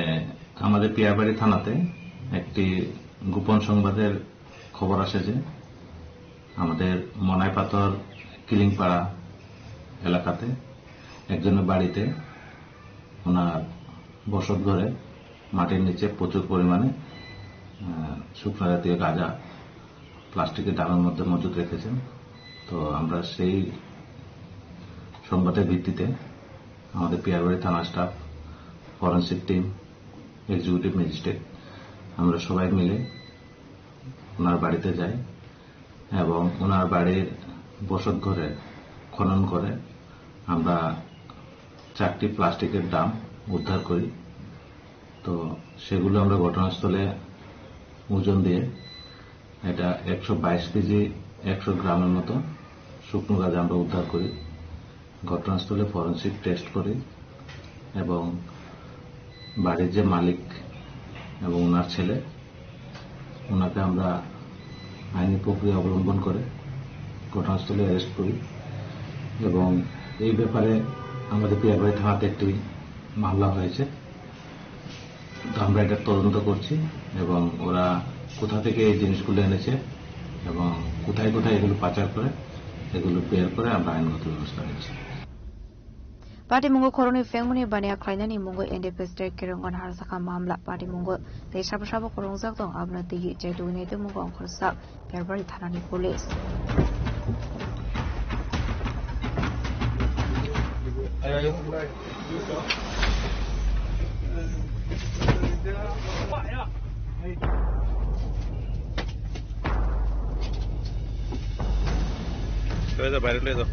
আমাদের পিয়ারবাড়ি থানাতে একটি গোপন সংবাদের খবর আসে যে আমাদের মনাইপাথর কিলিংপাড়া এলাকাতে একজনের বাড়িতে ওনার বসত ঘরে মাটির নিচে প্রচুর পরিমাণে, আহ, শুকনো জাতীয় গাঁজা প্লাস্টিকের ড্রামের মধ্যে মজুত রেখেছেন। তো আমরা সেই সংবাদের ভিত্তিতে আমাদের পিয়ারবাড়ি থানা staff, forensic team, executive magistrate, আমরা সবাই মিলে ওনার বাড়িতে যাই এবং ওনার বাড়ির বসত ঘরে খনন করে আমরা চারটি প্লাস্টিকের ড্রাম উদ্ধার করি। তো সেগুলো আমরা ঘটনাস্থলে ওজন দিয়ে এটা একশো বাইশ কেজি একশো গ্রামের মতো শুকনো গাঁজা আমরা উদ্ধার করি। ঘটনাস্থলে ফরেন্সিক টেস্ট করি এবং বাড়ির যে মালিক এবং ওনার ছেলে, ওনাকে আমরা আইনি প্রক্রিয়া অবলম্বন করে ঘটনাস্থলে অ্যারেস্ট করি এবং এই ব্যাপারে আমাদের পিয়ারবাড়ি থানাতে একটি মামলা হয়েছে। তো আমরা এটা তদন্ত করছি এবং ওরা কোথা থেকে এই জিনিসগুলো এনেছে এবং কোথায় কোথায় এগুলো পাচার করে, এগুলো বের করে আমরা আইনগত ব্যবস্থা নিচ্ছি। Patimungo khoroknwi phengmani baniya khlainani mungo N D P state Kirangan harsakha mamla. Patimungo tei sabo sabo khoroknwjak tong, abono twiwi chaitugwi nai tongmungo ongkhorsa Pherwari thanani police. লয়ে যাও, বাইরে লয়ে যাও।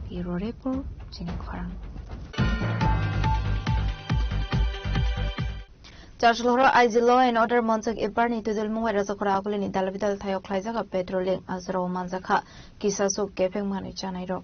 Bureau Report, Chini Khorang. Chasal horo I G Law and Order manchak ebarni twidulmung bai Rajakhora Agulini dalbidal thaio khlaijak patrolling, ajrao manjakha kisasuk kepheng manwi chanairok.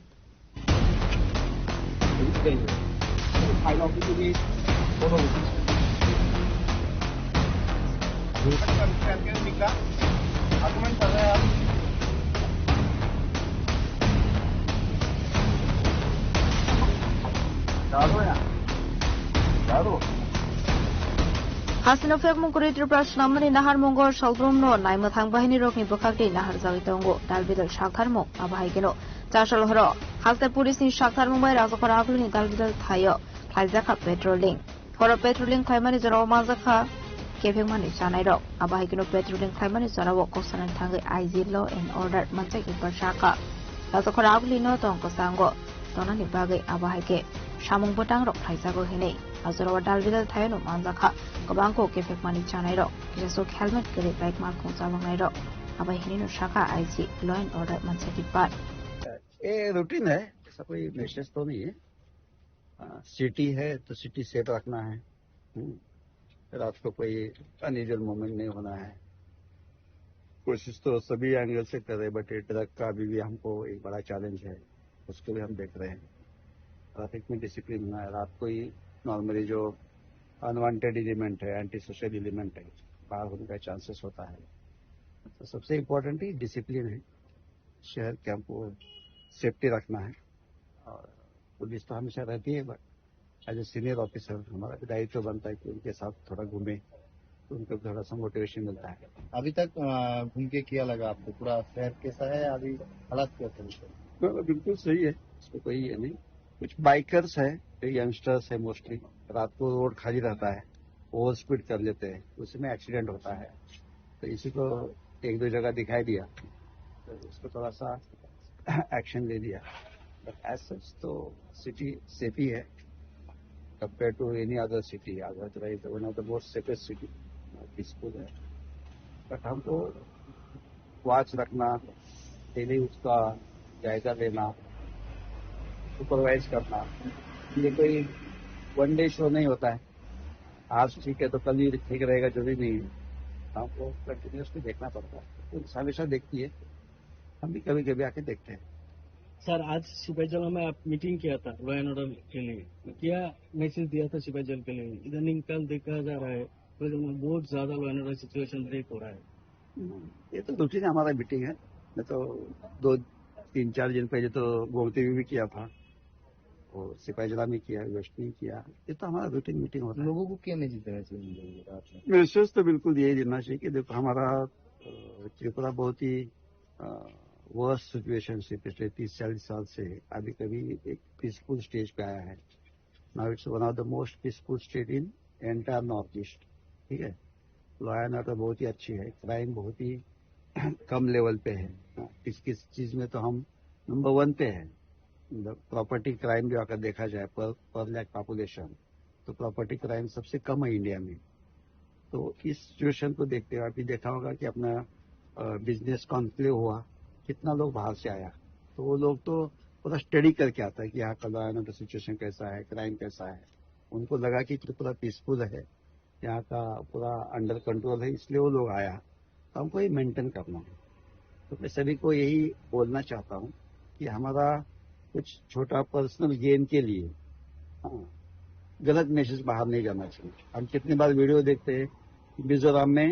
Hasino phekmung kwrwi Tripura swnamnani naharmungo salbrumno naimwthang bahinirokni bwkhakni naharjagwi tongo. Dalbidal saktharmung, abo hai kheno Chasal horo haste police ni saktharmung bai Rajakhora Agulini dalbidal thaio khlaijakha patrolling. Horo patrolling khlaimani jorao manjakha kephengmani chanairok. Abo hai kheno patrolling khlaimani jorao kok sanani thangwi I G Law and Order manchak ebar sakha. Rajakhora Agulino tong kwchango tonani bagwi abo hai khe samung bwtangrok khlaijago hinwi. A jorao dalbidal thaiono manjakha kwbangkuk kephekmani chanairok, kisasuk helmet kwrwi bike malkhung chaloknairok. Abo hinwino sakha I G Law and Order manchak ebar. ये रूटीन है, ऐसा कोई मैसेज तो नहीं है। हाँ, सिटी है तो सिटी सेफ रखना है। हम्म, रात को कोई अनयूजुअल मूवमेंट नहीं होना है। कोशिश तो सभी एंगल से कर रहे हैं, बट ये ड्रग का अभी भी हमको एक बड़ा चैलेंज है, उसको भी हम देख रहे हैं। ट्रैफिक में डिसिप्लिन होना है। रात को ही नॉर्मली जो अनवांटेड एलिमेंट है, एंटी सोशल एलिमेंट है, बाहर होने का चांसेस होता है। तो सबसे इम्पोर्टेंट ही डिसिप्लिन है। शहर के हमको सेफ्टी रखना है और पुलिस तो हमेशा रहती है, but as a senior officer हमारा भी दायित्व बनता है कि उनके साथ थोड़ा घूमें, तो उनको भी थोड़ा सा मोटिवेशन मिलता है। अभी तक, अ, घूम के क्या लगा आपको? पूरा शहर कैसा है अभी, हालात कैसे हैं? हाँ, बिल्कुल सही है, इसमें कोई ये नहीं। कुछ बाइकर्स है, यंगस्टर्स है मोस्टली, रात को रोड खाली रहता है, ओवर स्पीड कर लेते हैं, उसमें एक्सीडेंट होता है। तो इसी को एक दो जगह दिखाई दिया, तो इसको थोड़ा सा एक्शन ले लिया। बट एज सच तो सिटी सेफ ही है compare to any other city. Agra तो is one of the most safest city, peaceful है। बट हमको वॉच रखना, डेली उसका जायजा लेना, सुपरवाइज करना, ये कोई वन डे शो नहीं होता है। आज ठीक है तो कल भी ठीक रहेगा, जरूरी नहीं है। हमको कंटिन्यूअसली देखना पड़ता है। पुलिस हमेशा देखती है, हम भी कभी कभी आके देखते हैं। सर, आज सिपाही जला में आप मीटिंग किया था लॉ एंड ऑर्डर के लिए, क्या मैसेज दिया था सिपाही जल के लिए? इदानीं काल देखा जा रहा है, सिपाही जला में बहुत ज्यादा law and order situation break हो रहा है। हम्म, ये तो रूटीन हमारा मीटिंग है। मैं तो दो, तीन, चार दिन पहले तो गोमती में भी किया था, और सिपाही जला में किया, वेस्ट में किया। ये तो हमारा रूटीन मीटिंग होता है। लोगों को क्या मैसेज देना चाहिए रात में? मैसेज तो बिल्कुल यही देना चाहिए कि देखो, हमारा, अ, त्रिपुरा बहुत ही, अ, वर्स्ट सिचुएशन से पिछले तीस चालीस साल से अभी कभी एक पीसफुल स्टेज पे आया है। Now it's one of the most peaceful state in entire North East। ठीक है, लॉ एंड ऑर्डर बहुत ही अच्छी है, क्राइम बहुत ही कम लेवल पे है। किस किस चीज में तो हम नंबर वन पे है, मतलब प्रॉपर्टी क्राइम भी अगर देखा जाए पर, पर लैख पॉपुलेशन, तो प्रॉपर्टी क्राइम सबसे कम है इंडिया में। तो इस सिचुएशन को देखते हुए, अभी देखा होगा कि अपना, अ, बिजनेस कॉन्क्लेव हुआ, कितना लोग बाहर से आया, तो वो लोग तो पूरा स्टडी करके आता है कि यहाँ का लॉ एंड ऑर्डर सिचुएशन कैसा है, क्राइम कैसा है। उनको लगा कि पूरा पीसफुल है, यहाँ का पूरा अंडर कंट्रोल है, इसलिए वो लोग आया। तो हमको ये मेंटेन करना है। तो मैं सभी को यही बोलना चाहता हूँ कि हमारा कुछ छोटा पर्सनल गेन के लिए, हाँ, गलत मैसेज बाहर नहीं जाना चाहिए। हम कितनी बार वीडियो देखते हैं कि मिजोरम में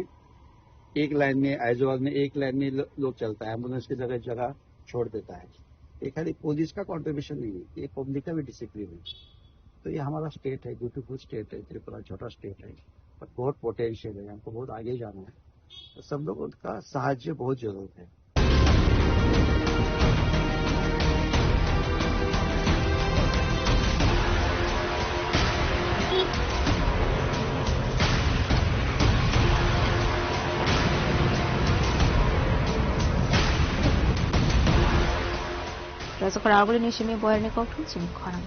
एक लाइन में, आइजोल में एक लाइन में लो-, लोग चलता है, एम्बुलेंस की जगह जगह छोड़ देता है। ये खाली पुलिस का कॉन्ट्रीब्यूशन नहीं है, ये पब्लिक का भी डिसिप्लिन है। तो ये हमारा स्टेट है, ब्यूटीफुल स्टेट है, त्रिपुरा छोटा स्टेट है, पर बहुत पोटेंशियल है, हमको बहुत आगे जाना है। तो सब लोगों का साहाय्य बहुत जरूरत है। Rajapara aboni simi boyarni kokthum simi khorang.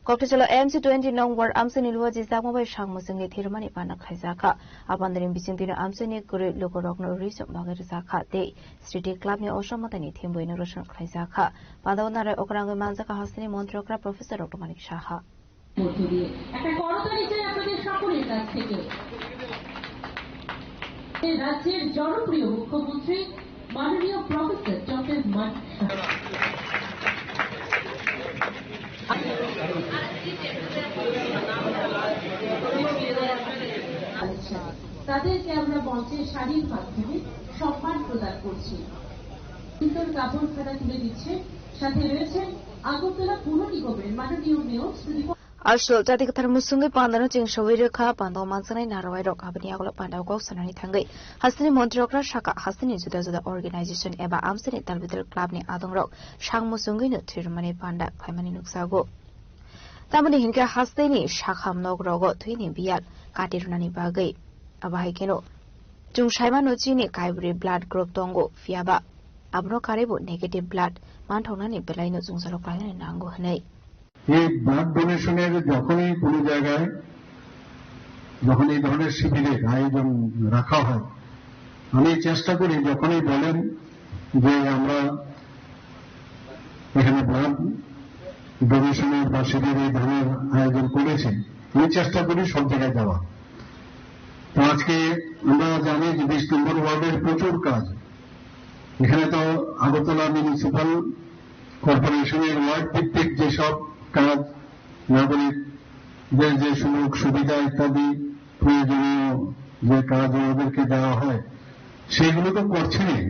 Kokthajalo M C twenty nong ward amchaini luwa jijak bai sang muchungni thirmani panda khlaijakha. Abandani bisingtwino amchaini kwrwi lukurokno rwi chwng bagwi rwjakha tei City Clubni osom matani thimboino rwchwng khlaijakha. Pandao narai okrangwi manjakha hasteni montri okra Professor Doctor Manik Saha. মধ্য দিয়ে একটা করতালি চাই আপনাদের সকলের কাছ থেকে। রাজ্যের জনপ্রিয় মুখ্যমন্ত্রী মাননীয় প্রফেসর ডক্টর মানিক সাহা। তাদেরকে আমরা মঞ্চে শাড়ির মাধ্যমে সম্মান প্রদান করছি। সুন্দর কাপড় তারা তুলে দিচ্ছে। সাথে রয়েছেন আগরতলা পুর নিগমের মাননীয় মেয়র Sudip Aswk jati kwthar musungwi pandano chwng sogwi rwkha, pandao manjaknai narwai rok. Aboni yagulo pandao kok sanani thangwi hasteni montri okra saka hasteni juda juda organization eba amchaini talbital club ni adongrok sang musungwino thwirwmani panda khlaimani nukjago. Tamoni hinkhe hasteni sakham nok rogo thwini biyal kati rwnani bagwi. Abo hai kheno chwng saimano chini kaibri blood group tongo, phiyaba abono karwibo negative blood manthoknani belaino chwngsairok khlainani nango hwnwi. এই ব্লাড ডোনেশনের যখনই কোনো জায়গায়, যখন এই ধরনের শিবিরের আয়োজন রাখা হয়, আমি চেষ্টা করি, যখনই বলেন যে আমরা এখানে ব্লাড ডোনেশনের বা শিবির এই ধরনের আয়োজন করেছি, আমি চেষ্টা করি সব জায়গায় যাওয়া। তো আজকে আমরা জানি যে বিশ নম্বর ওয়ার্ডের প্রচুর কাজ, এখানে তো আগরতলা মিউনিসিপ্যাল কর্পোরেশনের ওয়ার্ড ভিত্তিক যেসব কাজ, নাগরিকদের যে সুযোগ সুবিধা ইত্যাদি প্রয়োজনীয় যে কাজ ওনাদেরকে দেওয়া হয়, সেগুলো তো করছেনই।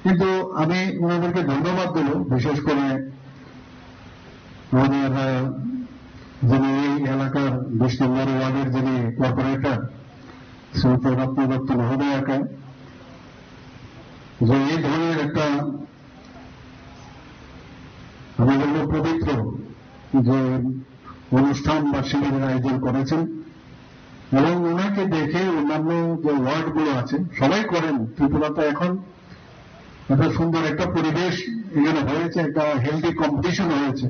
কিন্তু আমি ওনাদেরকে ধন্যবাদ দেব, বিশেষ করে আমাদের, আহ, যিনি এই এলাকার বিশ নম্বর ওয়ার্ডের যিনি কর্পোরেটর, শ্রীমতী রত্নদত্ত মহোদয়াকে, যে এই ধরনের একটা আমাদের জন্য পবিত্র যে অনুষ্ঠান বা শিবিরের আয়োজন করেছেন, এবং ওনাকে দেখে অন্যান্য যে ওয়ার্ডগুলো আছে সবাই করেন। ত্রিপুরা তো এখন এত সুন্দর একটা পরিবেশ এখানে হয়েছে, একটা হেলদি কম্পিটিশন হয়েছে।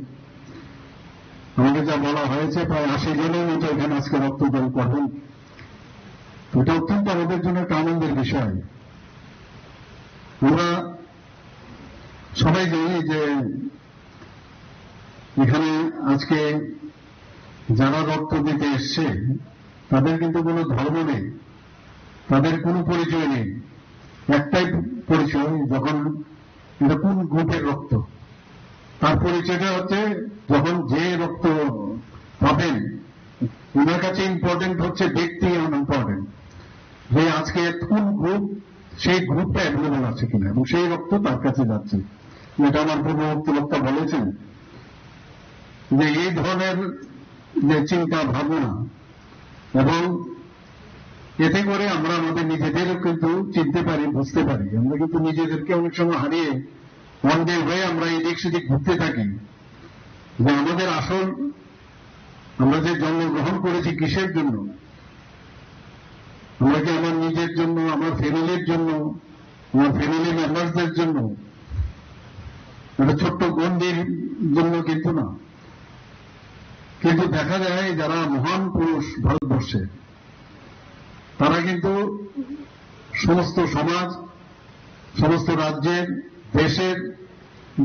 আমাকে যা বলা হয়েছে, প্রায় আশি জনের মতো এখানে আজকে রক্তদান করবেন। এটা অত্যন্ত আমাদের জন্য একটা আনন্দের বিষয়। আমরা সবাই জানি যে এখানে আজকে যারা রক্ত দিতে এসছে, তাদের কিন্তু কোনো ধর্ম নেই, তাদের কোনো পরিচয় নেই। একটাই পরিচয়, যখন এটা কোন গ্রুপের রক্ত, তার পরিচয়টা হচ্ছে যখন যে রক্ত পাবেন, ওনার কাছে ইম্পর্টেন্ট হচ্ছে ব্যক্তি এবং ইম্পর্টেন্ট যে আজকে কোন গ্রুপ, সেই গ্রুপটা অ্যাভেলেবল আছে কিনা এবং সেই রক্ত তার কাছে যাচ্ছে। এটা আমার পূর্ববর্তী বক্তা বলেছেন যে এই ধরনের যে চিন্তা ভাবনা এবং এতে করে আমরা আমাদের নিজেদেরও কিন্তু চিনতে পারি, বুঝতে পারি। আমরা কিন্তু নিজেদেরকে অনেক সময় হারিয়ে অন্ধ হয়ে আমরা এদিক সেদিক ঘুরতে থাকি, যে আমাদের আসল, আমরা যে জন্মগ্রহণ করেছি কিসের জন্য? আমরা কি আমার নিজের জন্য, আমার ফ্যামিলির জন্য, আমার ফ্যামিলি মেম্বারদের জন্য, একটা ছোট্ট গন্ডির জন্য কিন্তু না। কিন্তু দেখা যায় যারা মহান পুরুষ ভারতবর্ষে, তারা কিন্তু সমস্ত সমাজ, সমস্ত রাজ্যের, দেশের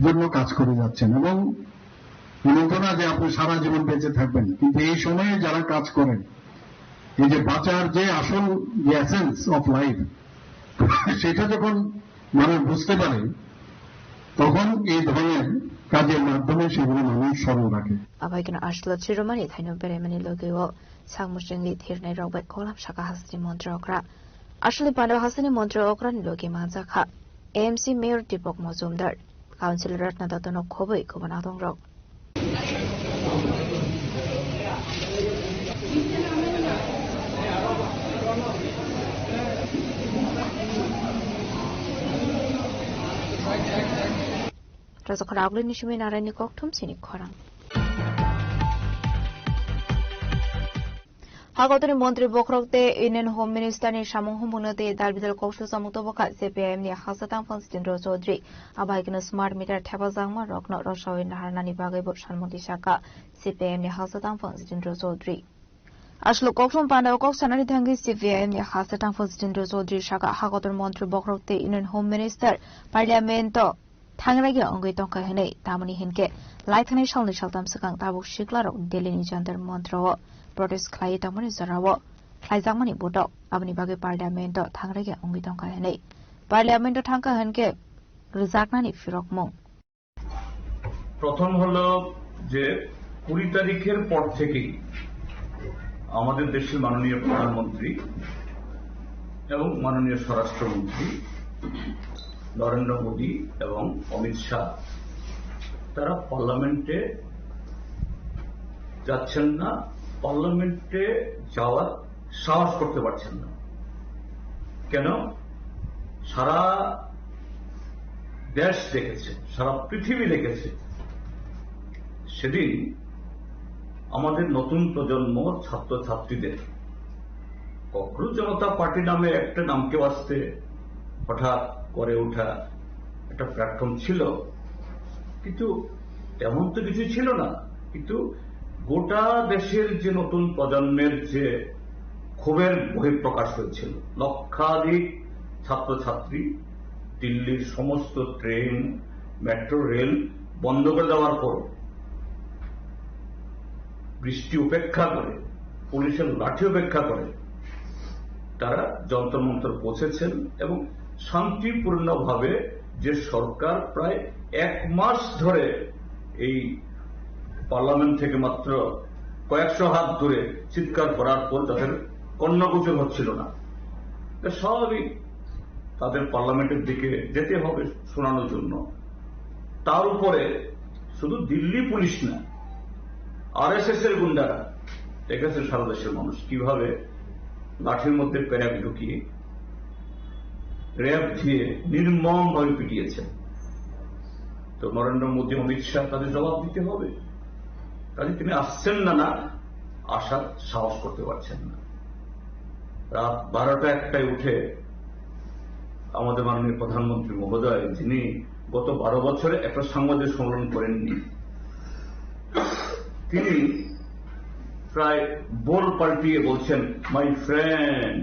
জন্য কাজ করে যাচ্ছেন এবং এমন তো না যে আপনি সারা জীবন বেঁচে থাকবেন, কিন্তু এই সময়ে যারা কাজ করেন, এই যে বাঁচার যে আসল যে এসেন্স অফ লাইফ, সেটা যখন মানুষ বুঝতে পারে, তখন এই ধরনের কাজের মাধ্যমে সেগুলো মানুষ স্মরণ রাখে। Abai keno aswk chirumani thaino beraimani logi o sakmuchungwi thirnai rok bai kolam saka hasteni montri okra. Aswkni panda hasteni montri okra ni logi manjakha A M C mayor Deepak Majumdar, councilor Ratna Datta no khobwi kubun adong rok. Rajak khorang agulini simi naraini kokthum sini khorang. Hagotoni montri bokhorok tei Union Home Minister ni samung humungno tei dal bidal kok susamung tobokha C P I M ni hasteni tangphang Jitendra Chaudhary. Abai keno smart meter thepajakma rokno rwsawi naharnani bagwi bo sanmung twi sakha C P I M ni hasteni tangphang Jitendra Chaudhary. Aswk kokthum panda o kok sanani thangwi C P I M ni hasteni tangphang Jitendra Chaudhary sakha, hagotoni montri bokhorok tei Union Home Minister Parliament o thangraiya wngwi tongkha hwnwi, tamoni hinkhe laithangnai salni saltam swkang tabuk siklarok Delhi ni Jantar Mantar o protest khlaiwi tongmani jorao khlaijakmani botok, aboni bagwi Parliament o thangraiya wngwi tongkha hwnwi Parliament o thangkha hinkhe rwjaknani phirokmung. প্রথম হলো যে কুড়ি তারিখের পর থেকেই আমাদের দেশের মাননীয় প্রধানমন্ত্রী এবং মাননীয় স্বরাষ্ট্রমন্ত্রী নরেন্দ্র মোদী এবং অমিত শাহ তারা পার্লামেন্টে যাচ্ছেন না, পার্লামেন্টে যাওয়ার সাহস করতে পারছেন না। কেন? সারা দেশ দেখেছে, সারা পৃথিবী দেখেছে সেদিন আমাদের নতুন প্রজন্মর ছাত্রছাত্রীদের ককরোচ জনতা পার্টি নামে একটা নামকে বাঁচতে হঠাৎ গড়ে ওঠা একটা প্ল্যাটফর্ম ছিল, কিন্তু তেমন তো কিছু ছিল না। কিন্তু গোটা দেশের যে নতুন প্রজন্মের যে ক্ষোভের বহিঃপ্রকাশ হয়েছিল, লক্ষাধিক ছাত্রছাত্রী দিল্লির সমস্ত ট্রেন, মেট্রো রেল বন্ধ করে দেওয়ার পর বৃষ্টি উপেক্ষা করে, পুলিশের লাঠি উপেক্ষা করে তারা যন্তর মন্তর পৌঁছেছেন এবং শান্তিপূর্ণভাবে যে সরকার প্রায় এক মাস ধরে এই পার্লামেন্ট থেকে মাত্র কয়েকশো হাত দূরে চিৎকার করার পর তাদের কর্ণগোচর হচ্ছিল না, এটা স্বাভাবিক। তাদের পার্লামেন্টের দিকে যেতে হবে শোনানোর জন্য। তার উপরে শুধু দিল্লি পুলিশ না, আরএসএস এর গুন্ডারা দেখেছে সারা দেশের মানুষ কিভাবে লাঠির মধ্যে প্যারাক ঢুকিয়ে র‍্যাব দিয়ে নির্মমভাবে পিটিয়েছে। তো নরেন্দ্র মোদী, অমিত শাহ তাদের জবাব দিতে হবে। কাজে তিনি আসছেন না, না আসার সাহস করতে পারছেন না। রাত বারোটা একটায় উঠে আমাদের মাননীয় প্রধানমন্ত্রী মহোদয়, যিনি গত বারো বছরে একটা সাংবাদিক সম্মেলন করেননি, তিনি প্রায় বোল পাল্টিয়ে বলছেন, "মাই ফ্রেন্ড",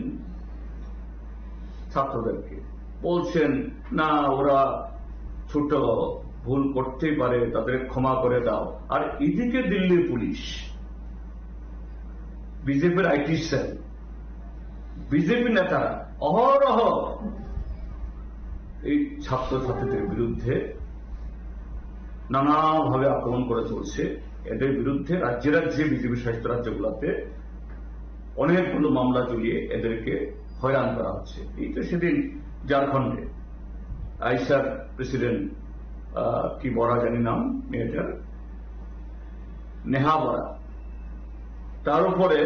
ছাত্রদেরকে বলছেন, "না, ওরা ছোট, ভুল করতেই পারে, তাদের ক্ষমা করে দাও।" আর এদিকে দিল্লির পুলিশ, বিজেপির আইটি সেল, বিজেপি নেতারা অহরহ এই ছাত্রছাত্রীদের বিরুদ্ধে নানাভাবে আক্রমণ করে চলছে। এদের বিরুদ্ধে রাজ্যে রাজ্যে, বিজেপি শাসিত রাজ্যগুলোতে অনেকগুলো মামলা চলিয়ে এদেরকে হয়রান করা হচ্ছে। এই তো সেদিন ঝাড়খণ্ডে আইসার প্রেসিডেন্ট, আহ, কি বরা জানি নাম মেয়েটার, নেহা বরা, তার উপরে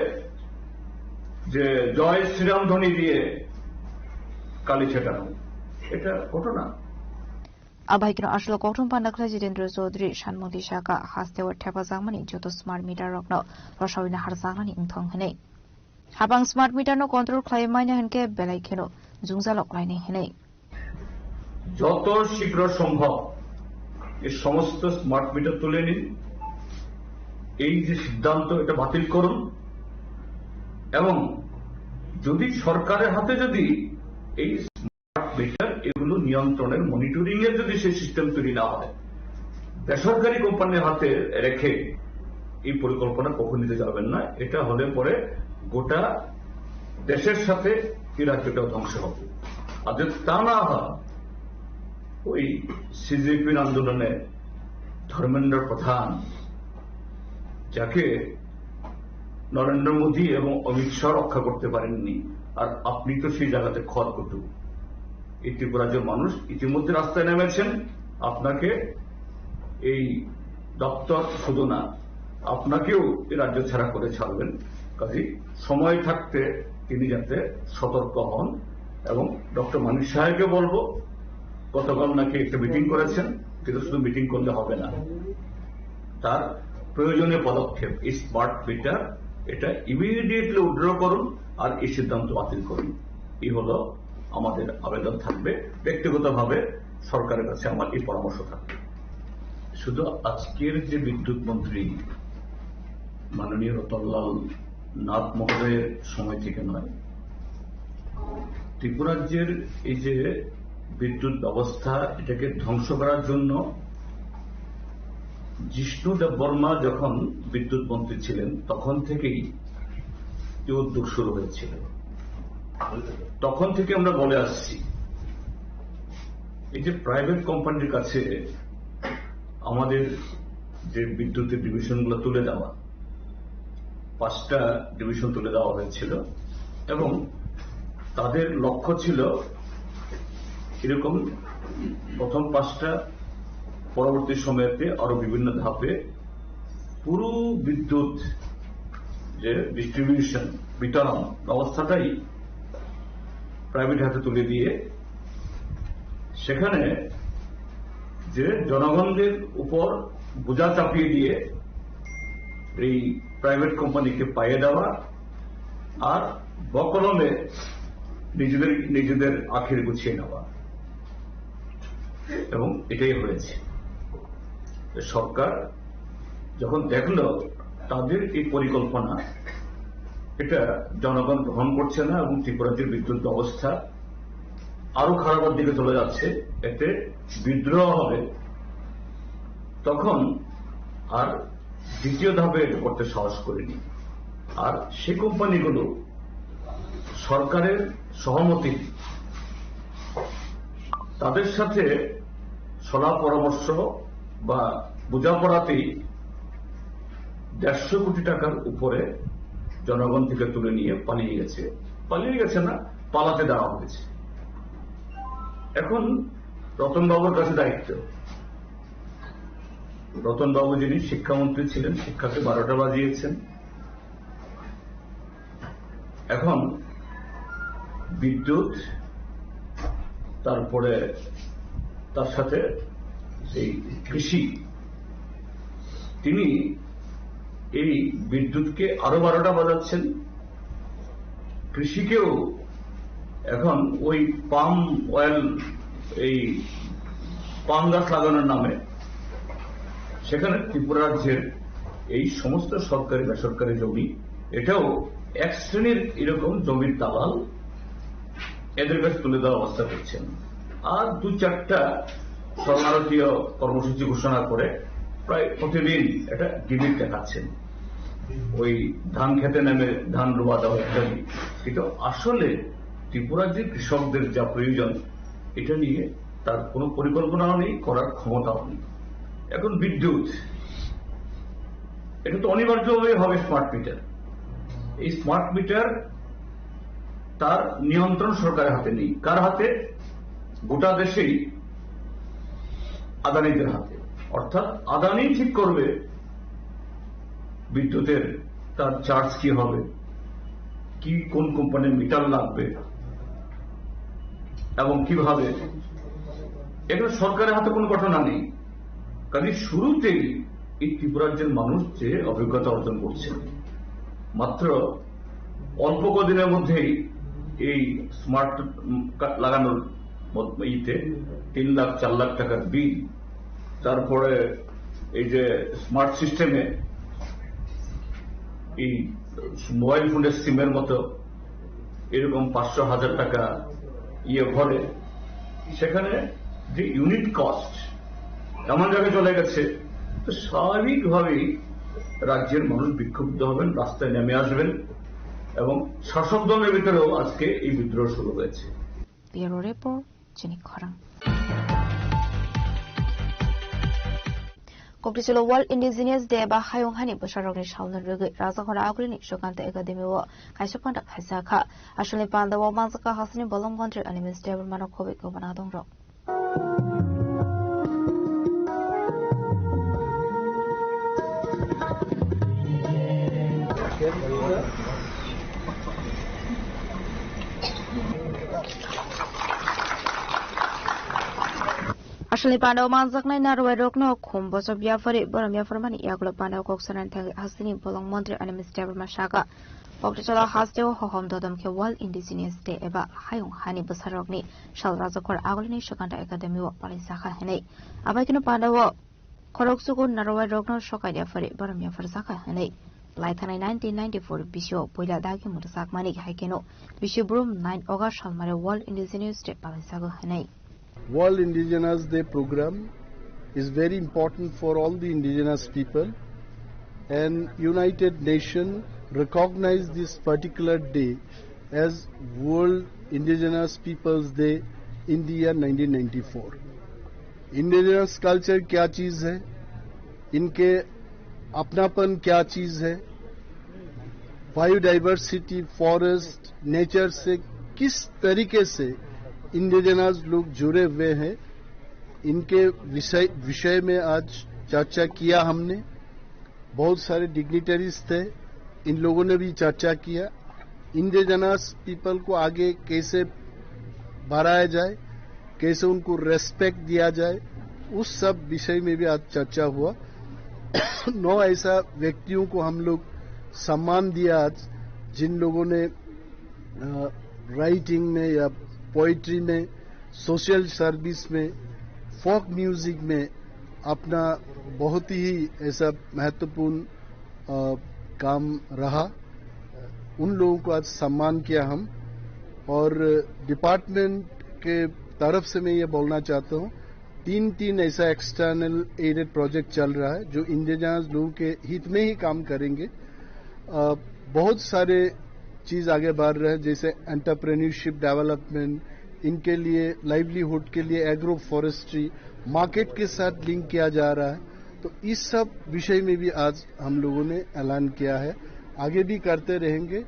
যে জয় শ্রীরাম ধ্বনি দিয়ে কালি ছেটানো, এটা ঘটনা। Abai keno aswk kokthum panda khlai Jitendra Chaudhary sanmung twi sakha, hasteo thepajakmani joto smart meter rokno rwsawi naharjaknani wngthong hwnwi. Hapang smart meter no control khlai manya hinkhe belai kheno jwngjalo khlainai hwnwi. যত শীঘ্র সম্ভব এই সমস্ত smart meter তুলে নিন। এই যে সিদ্ধান্ত, এটা বাতিল করুন, এবং যদি সরকারের হাতে যদি এই স্মার্ট মিটার এগুলো নিয়ন্ত্রণের, মনিটরিং এর যদি সেই সিস্টেম তৈরি না হয়, বেসরকারি কোম্পানির হাতে রেখে এই পরিকল্পনা কখন নিতে যাবেন না। এটা হলে পরে গোটা দেশের সাথে এই রাজ্যটাও ধ্বংস হবে। আর যদি তা না হয়, ওই সিজেপির আন্দোলনে ধর্মেন্দ্র প্রধান, যাকে নরেন্দ্র মোদী এবং অমিত শাহ রক্ষা করতে পারেননি, আর আপনি তো সেই জায়গাতে খড়কুটো। এই ত্রিপুরাজ্যের মানুষ ইতিমধ্যে রাস্তায় নেমেছেন। আপনাকে এই দপ্তর শুধু না, আপনাকেও এই রাজ্য ছাড়া করে ছাড়বেন। কাজেই সময় থাকতে তিনি যাতে সতর্ক হন। এবং ডক্টর মানিক সাহাকে বলবো, গতকাল নাকি একটা মিটিং করেছেন, কিন্তু শুধু মিটিং করলে হবে না, তার প্রয়োজনীয় পদক্ষেপ, এই স্মার্ট মিটার, এটা ইমিডিয়েটলি উইথড্র করুন আর এই সিদ্ধান্ত বাতিল করুন। এই হলো আমাদের আবেদন থাকবে, ব্যক্তিগতভাবে সরকারের কাছে আমার এই পরামর্শ থাকবে। শুধু আজকের যে বিদ্যুৎ মন্ত্রী মাননীয় রতনলাল নাথ মহোদয়ের সময় থেকে নয়, ত্রিপুরাজ্যের এই যে বিদ্যুৎ ব্যবস্থা, এটাকে ধ্বংস করার জন্য জিষ্ণু দেববর্মা যখন বিদ্যুৎ মন্ত্রী ছিলেন, তখন থেকেই এই উদ্যোগ শুরু হয়েছিল। তখন থেকে আমরা বলে আসছি, এই যে প্রাইভেট কোম্পানির কাছে আমাদের যে বিদ্যুতের ডিভিশনগুলো তুলে দেওয়া, পাঁচটা ডিভিশন তুলে দেওয়া হয়েছিল এবং তাদের লক্ষ্য ছিল এরকম প্রথম পাঁচটা, পরবর্তী সময়তে আরো বিভিন্ন ধাপে পুরো বিদ্যুৎ যে ডিস্ট্রিবিউশন, বিতরণ ব্যবস্থাটাই প্রাইভেট হাতে তুলে দিয়ে সেখানে যে জনগণদের উপর বোঝা চাপিয়ে দিয়ে এই প্রাইভেট কোম্পানিকে পাইয়ে দেওয়া আর বকলমে নিজেদের, নিজেদের আখের গুছিয়ে নেওয়া, এবং এটাই হয়েছে। সরকার যখন দেখল তাদের এই পরিকল্পনা, এটা জনগণ গ্রহণ করছে না এবং ত্রিপুরার যে বিদ্যুৎ ব্যবস্থা আরো খারাপের দিকে চলে যাচ্ছে, এতে বিদ্রোহ হবে, তখন আর দ্বিতীয় ধাপে এটা করতে সাহস করেনি। আর সেই কোম্পানিগুলো সরকারের সহমতি, তাদের সাথে সলা পরামর্শ বা বোঝাপড়াতেই দেড়শো কোটি টাকার উপরে জনগণ থেকে তুলে নিয়ে পালিয়ে গেছে। পালিয়ে গেছে না, পালাতে দেওয়া হয়েছে। এখন রতনবাবুর কাছে দায়িত্ব। রতনবাবু যিনি শিক্ষামন্ত্রী ছিলেন, শিক্ষাকে বারোটা বাজিয়েছেন। এখন বিদ্যুৎ, তারপরে তার সাথে এই কৃষি, তিনি এই বিদ্যুৎকে আরো বারোটা বাজাচ্ছেন। কৃষিকেও এখন ওই পাম অয়েল, এই পাম গাছ লাগানোর নামে সেখানে ত্রিপুরা রাজ্যের এই সমস্ত সরকারি বেসরকারি জমি, এটাও এক শ্রেণীর এরকম জমির দালাল এদের কাছে তুলে দেওয়ার ব্যবস্থা করছেন। আর দু চারটা সর্বভারতীয় কর্মসূচি ঘোষণা করে প্রায় প্রতিদিন এটা গিমিক দেখাচ্ছেন, ওই ধান খেতে নেমে ধান রোয়া দেওয়া ইত্যাদি। কিন্তু আসলে ত্রিপুরার যে কৃষকদের যা প্রয়োজন, এটা নিয়ে তার কোনো পরিকল্পনাও নেই, করার ক্ষমতাও নেই। এখন বিদ্যুৎ, এটা তো অনিবার্যভাবেই হবে স্মার্ট মিটার। এই স্মার্ট মিটার, তার নিয়ন্ত্রণ সরকারের হাতে নেই। কার হাতে? গোটা দেশেই আদানিদের হাতে। অর্থাৎ আদানি ঠিক করবে বিদ্যুতের তার চার্জ কি হবে, কি, কোন কোম্পানির মিটার লাগবে এবং কিভাবে। এখানে সরকারের হাতে কোনো ঘটনা নেই। কাজে শুরুতেই এই ত্রিপুরার যে মানুষ যে অভিজ্ঞতা অর্জন করছে, মাত্র অল্প কদিনের মধ্যেই এই স্মার্ট, উম, কা-, লাগানোর মত-, ইতে তিন লাখ চার লাখ টাকার বিল, তারপরে এই যে স্মার্ট সিস্টেমে এই মোবাইল ফোনের সিমের মতো এরকম পাঁচশো হাজার টাকা ইয়ে ভরে, সেখানে যে ইউনিট কস্ট এমন জায়গায় চলে গেছে, তো স্বাভাবিকভাবেই রাজ্যের মানুষ বিক্ষুব্ধ হবেন, রাস্তায় নেমে আসবেন এবং শাসক দলের ভিতরেও আজকে এই বিদ্রোহ শুরু হয়েছে। Bureau Report, Chini Khorang. Kokticholo World Indigenous Day ba Hayung Hani Bwsarokni Salno rwgwi Rajakhor Agulini Sukanta Academy o kaisa panda khaijak kha. Aswlni panda o manjakha hasteni bolong montri Animesh Debbarma no khobwi kwbana dongrok. Aswlni panda o manjaknai narwai rokno khum bochop yaphari borom yapharmani yagulo panda o kok sanani thangwi hasteni bolong montri Animesh Debbarma saka. Kokticholo hasteo hohom dodom khe World Indigenous Day eba Hayung Hani Bwsarokni Sal Rajakhor Agulini Sukanta Academy o palaijak kha hwnwi. Abai kheno panda o khoroksugo narwai rokno sokai yaphari borom yapharjak kha hwnwi. Lai thanai nineteen ninety-four bisio puila dagi mwrwjakmani hai kheno bisi brum nine August salmare World Indigenous Day palaijago hwnwi. World Indigenous Day program is very important for all the indigenous people, and United Nations recognized this particular day as World Indigenous Peoples Day in the year nineteen ninety-four. Indigenous culture क्या चीज़ है, इनके अपनापन क्या चीज़ है, biodiversity, forest, nature से किस तरीके से इंडिजिनस लोग जुड़े हुए हैं, इनके विषय, विषय में आज चर्चा किया हमने। बहुत सारे डिग्निटरीज थे, इन लोगों ने भी चर्चा किया। इंडिजिनस पीपल को आगे कैसे बढ़ाया जाए, कैसे उनको रेस्पेक्ट दिया जाए, उस सब विषय में भी आज चर्चा हुआ। नौ ऐसा व्यक्तियों को हम लोग सम्मान दिया आज, जिन लोगों ने, अ, राइटिंग में या पोइट्री में, सोशल सर्विस में, फोक म्यूजिक में अपना बहुत ही ऐसा महत्वपूर्ण, अ, काम रहा। उन लोगों को आज सम्मान किया हम। और डिपार्टमेंट के तरफ से मैं ये बोलना चाहता हूँ, तीन, तीन ऐसा एक्सटर्नल एडेड प्रोजेक्ट चल रहा है जो इंडिजिनस लोगों के हित में ही काम करेंगे। अ, बहुत सारे चीज़ आगे बढ़ रहे हैं, जैसे एंटरप्रेन्योरशिप डेवलपमेंट, इनके लिए लाइवलीहुड के लिए एग्रो फॉरेस्ट्री, मार्केट के साथ लिंक किया जा रहा है। तो इस सब विषय में भी आज हम लोगों ने ऐलान किया है, आगे भी करते रहेंगे।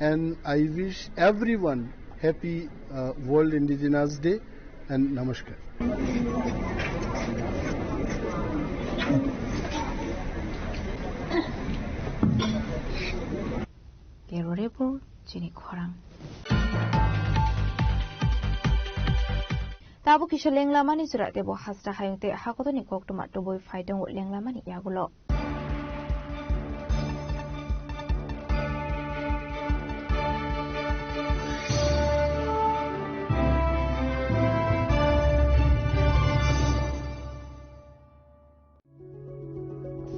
And I wish everyone happy, uh, World Indigenous Day and नमस्कार। Bureau Report, chini khorang. Tabuk kisa lenglamani chwra teibo hasta hayung tei hakotorni koktwma tubui phai tongo lenglamani yagulo.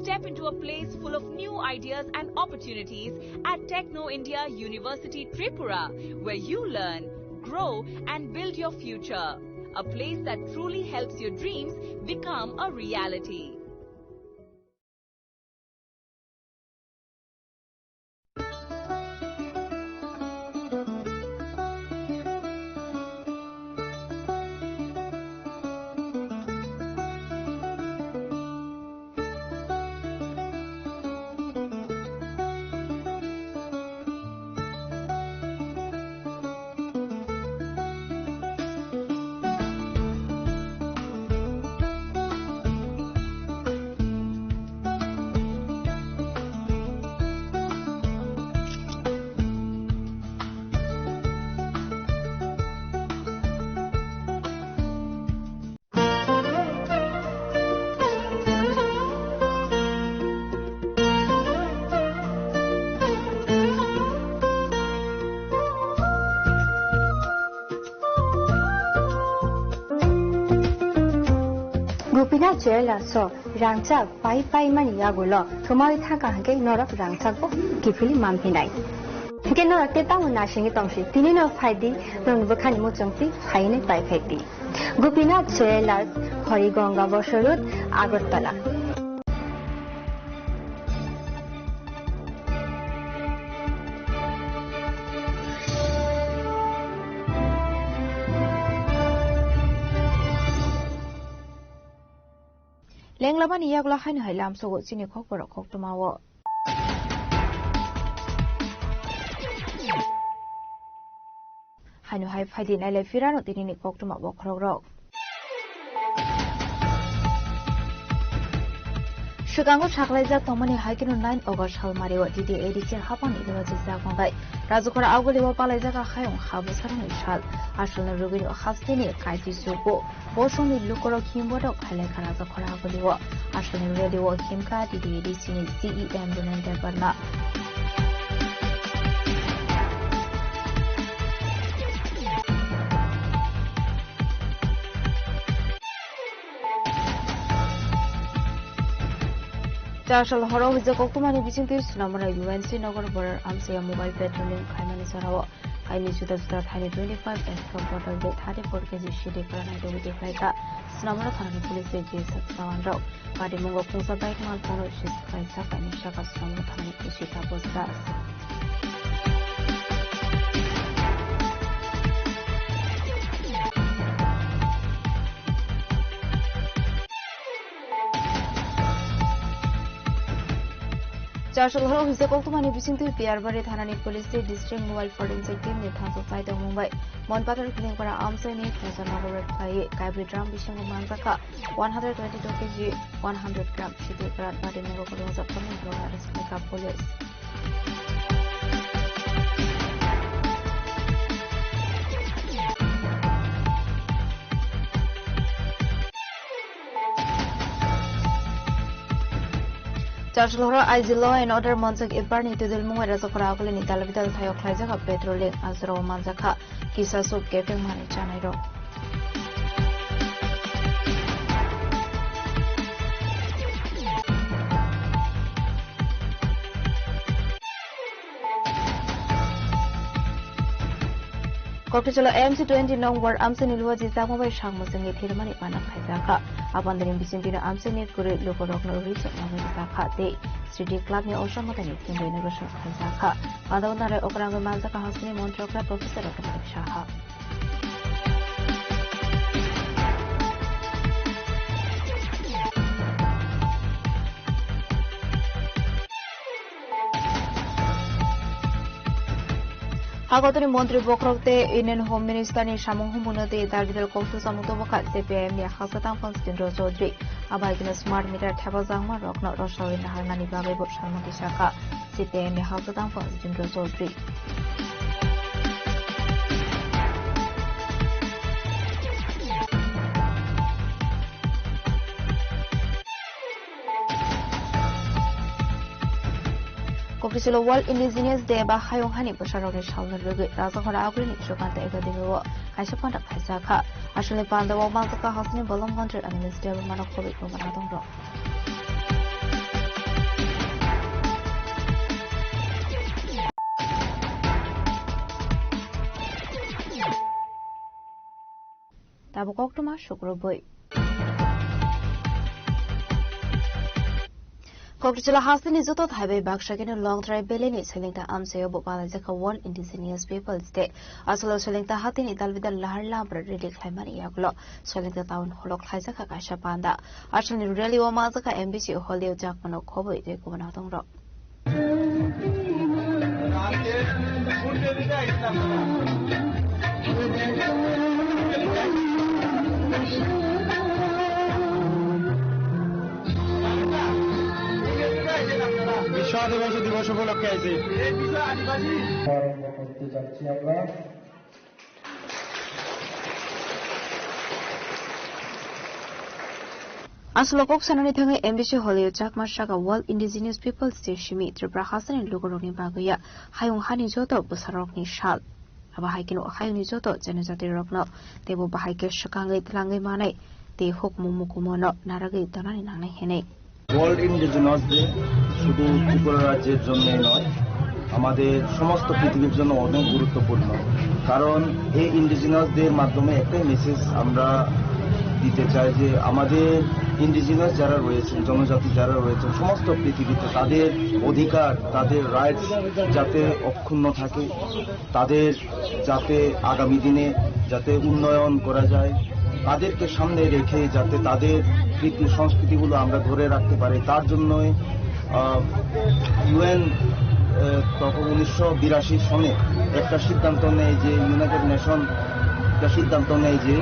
Step into a place full of new ideas and opportunities at Techno India University Tripura, where you learn, grow, and build your future. A place that truly helps your dreams become a reality. Gopinath Jewellers o rangchak pai pai mani yagulo thumwi thangkha hwnkhe norok rangchak bo kiphilwi manphinai. Hwnkhe norok tei tamo nasingwi tongsi, tini no phai di, norokni bwkhani muchungtwi phaiwi pai phai di. Gopinath Jewellers, Horigonga Bosor Road, Agartala. Lenglamani yagulo haino hai lamsogo chini khokborok koktwmao. Haino hai phaidi nailai phirano tinini koktwma bokhorokrok. Swkango saklaijak tongmani hai kheno nine August salmario D D A D C hapang idwajijak ongbai. Rajakhora agulio palaijak hayung ha bwsarokni sal. Asolno rwgwino hasteni kaiti chugo. Bosongni lukorok himborok khailai kha Rajakhora agulio. Asolno rally-o himkha D D A D C ni C E M Ronen Debbarma. Chasal horo hwjak koktwmani bisingtwi Snamura U N C Nagar border amchaya mobile patrolling khaimani jorao kaini juda juda thaini twenty five extra bottle tei thirty four K G sidi kwranai tubui tublaikha Snamura thanani police tei G S F jawanrok. Patimungo khungsa bike malphano seize khlaijak kaini saka Snamura thanani police Tapos Das. Chasal horo hwjak koktwmani bisingtwi Piyarbari thanani police tei district mobile forensic team ni thangsok chai tongmung bai Monpatar Khilingpara amchaini khungsa nogo raid khlaiwi kaibri drum bisingo manjakha one hundred twenty two K G one hundred gram sidi kwran. Patimungo kwlwngjak kwrwngni borok arrest khlaikha police. Chasal horo I G Law and Order monjak Ibarni Tudil Mungwai Rajakhora Agulini Dalbidal thaio khlaijak patrolling, ajrao manjakha kisa suk kepeng mani chanairok. Kokthajalo M C twenty nong ward amchaini luaji jakma bai sakmo chwngwi thirmani pana khaijakha. Abandani bisingtwino amchaini kwrwi lukurokno rwchapna rijak kha tei City Club ni osha mwtaini thwngwi inauguration khaijakha. Panda o narai okrangwi manjakha hasteni montrokra Professor Ratan Saha. Hagotoni montri bokhorok tei Union Home Minister ni samung humbuno tei dalbidal koksu samung tubukha C P I M ni haksa tangphang Jitendra Chaudhary. Abai kheno smart meter thepajak manrokno rwsarwi naharnani bagwi bo salmung tisakha C P I M ni haksa tangphang Jitendra Chaudhary. Kokisilo World Indigenous Day ba Hayung Hani bwsarokni salno rwgwi Rajakhora Agulini Sukanta Academy o kaisa panda khaijak kha. Aswkni panda o manjakha hasteni bolong mantri Animesh Debbarmano khobwi kwmana tongrok. Tabuk koktwma sukrubwi. Kokrichwla hasteni joto thaibai baksa keno Longtrai Valley ni selengta amchaio bo palaijak kha World Indigenous Peoples Day. Aswkno selengta hatini dalbidal lahar lamra rally khlaimani yagulo selengta town hall o khlaijak kha kaisa panda. Aswkni rally o manjak kha M B C Holio Chakmano khobwi tei kubun adongrok. বিশ্ব আদিবাসী দিবস উপলক্ষে আইছি। Aswkno kok sanani thangwi M B C Holio Chakma saka World Indigenous Peoples Day simi Tripura hasteni lukurokni bagwi ya hayung hani joto bwsarokni sal. Abo hai kheno hayungni joto janajatirokno teibo bahai khe swkangwi twlangwi manai tei hukmu mukumono narwgwi tonani nangnai hinwi. World indigenous day শুধু ত্রিপুরা রাজ্যের জন্যই নয়, আমাদের সমস্ত পৃথিবীর জন্য অনেক গুরুত্বপূর্ণ। কারণ এই ইন্ডিজিনাস ডের মাধ্যমে একটাই মেসেজ আমরা দিতে চাই যে আমাদের ইন্ডিজিনাস যারা রয়েছেন, জনজাতি যারা রয়েছেন, সমস্ত পৃথিবীতে তাদের অধিকার, তাদের রাইটস যাতে অক্ষুণ্ণ থাকে, তাদের যাতে আগামী দিনে যাতে উন্নয়ন করা যায়, তাদেরকে সামনে রেখে যাতে তাদের রীতি সংস্কৃতিগুলো আমরা ধরে রাখতে পারি, তার জন্যই ইউএন তখন উনিশশো বিরাশি সনে একটা সিদ্ধান্ত নেয় যে ইউনাইটেড নেশন একটা সিদ্ধান্ত নেয় যে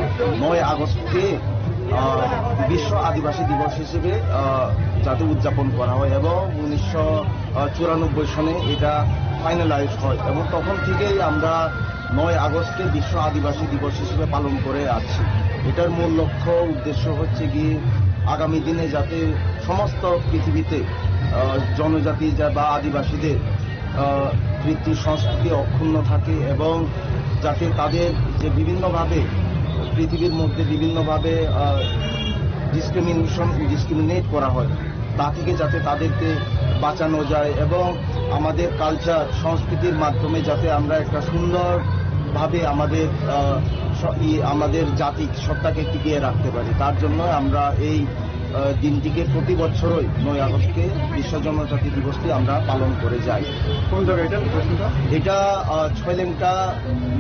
নয় আগস্টকে আহ, বিশ্ব আদিবাসী দিবস হিসেবে আহ, যাতে উদযাপন করা হয় এবং উনিশশো চুরানব্বই সনে এটা ফাইনালাইজ হয় এবং তখন থেকেই আমরা নয় আগস্টকে বিশ্ব আদিবাসী দিবস হিসেবে পালন করে আসছি। এটার মূল লক্ষ্য উদ্দেশ্য হচ্ছে কি আগামী দিনে যাতে সমস্ত পৃথিবীতে আহ, জনজাতি যা বা আদিবাসীদের আহ, রীতি সংস্কৃতি অক্ষুণ্ণ থাকে এবং যাতে তাদের যে বিভিন্নভাবে পৃথিবীর মধ্যে বিভিন্নভাবে ডিসক্রিমিনেশন ডিসক্রিমিনেট করা হয়, তা থেকে যাতে তাদেরকে বাঁচানো যায় এবং আমাদের কালচার সংস্কৃতির মাধ্যমে যাতে আমরা একটা সুন্দরভাবে আমাদের আহ, স- ই- আমাদের জাতি সত্তাকে টিকিয়ে রাখতে পারি, তার জন্য আমরা এই আহ, দিনটিকে প্রতি বছরই নয় আগস্টকে বিশ্ব জনজাতি দিবসটি আমরা পালন করে যাই। কোন জায়গা এটা লোকেশনটা? এটা আহ, ছয়লেংটা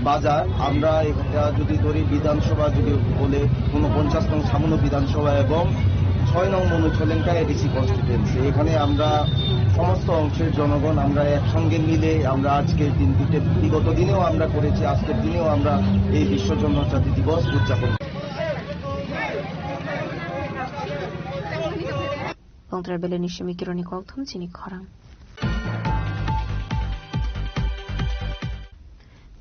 বাজার। আমরা এটা যদি ধরি বিধানসভা যদি বলে ঊনপঞ্চাশ নং ছাপান্ন বিধানসভা এবং ছয় নং মনোছলেঙ্কা এডিসি কনস্টিটুয়েন্সি, এখানে আমরা সমস্ত অংশের জনগণ আমরা একসঙ্গে মিলে আমরা আজকের দিনটিতে বিগত দিনেও আমরা করেছি, আজকের দিনেও আমরা এই বিশ্ব জনজাতি দিবস উদযাপন করি। Pongtra beleni simi kironi kokthum chini khorang.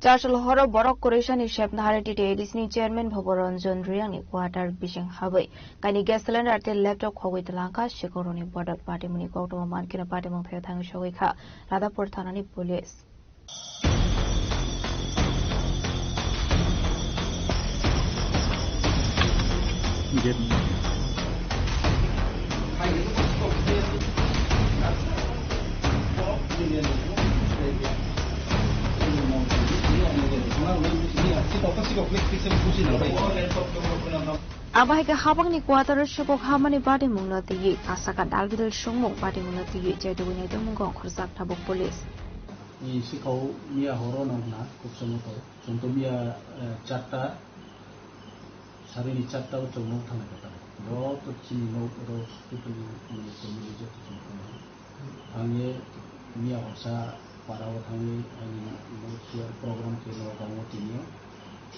Chachal horo borok kwrwisani sepna hari T T A D C ni chairman Bhobo Ranjan Riyang ni quarter bising habwi kaini gas cylinder tei laptop khogwi twlangkha sikoroni bodol. Patimungni koktwma mankhe patimung pheo thangwi sogwi kha Radhapur thanani police. Abo hai khe habangni quarter o sukok hamani patimungno twiwi asaka dalbidal songmung patimungno twiwi chaitugwi naitongmung kok khorjak tabuk police. Ni sikao miya horo nang na kuksa moto. Chwng to miya, eh, charta, sarini charta o chwng nok thangna khe tamo. Joto chini nok oro totally, mane, family joto chwng thangna. Thangwi miya horsa para o thangwi ani nok kiya program khe Nagaon o tini o,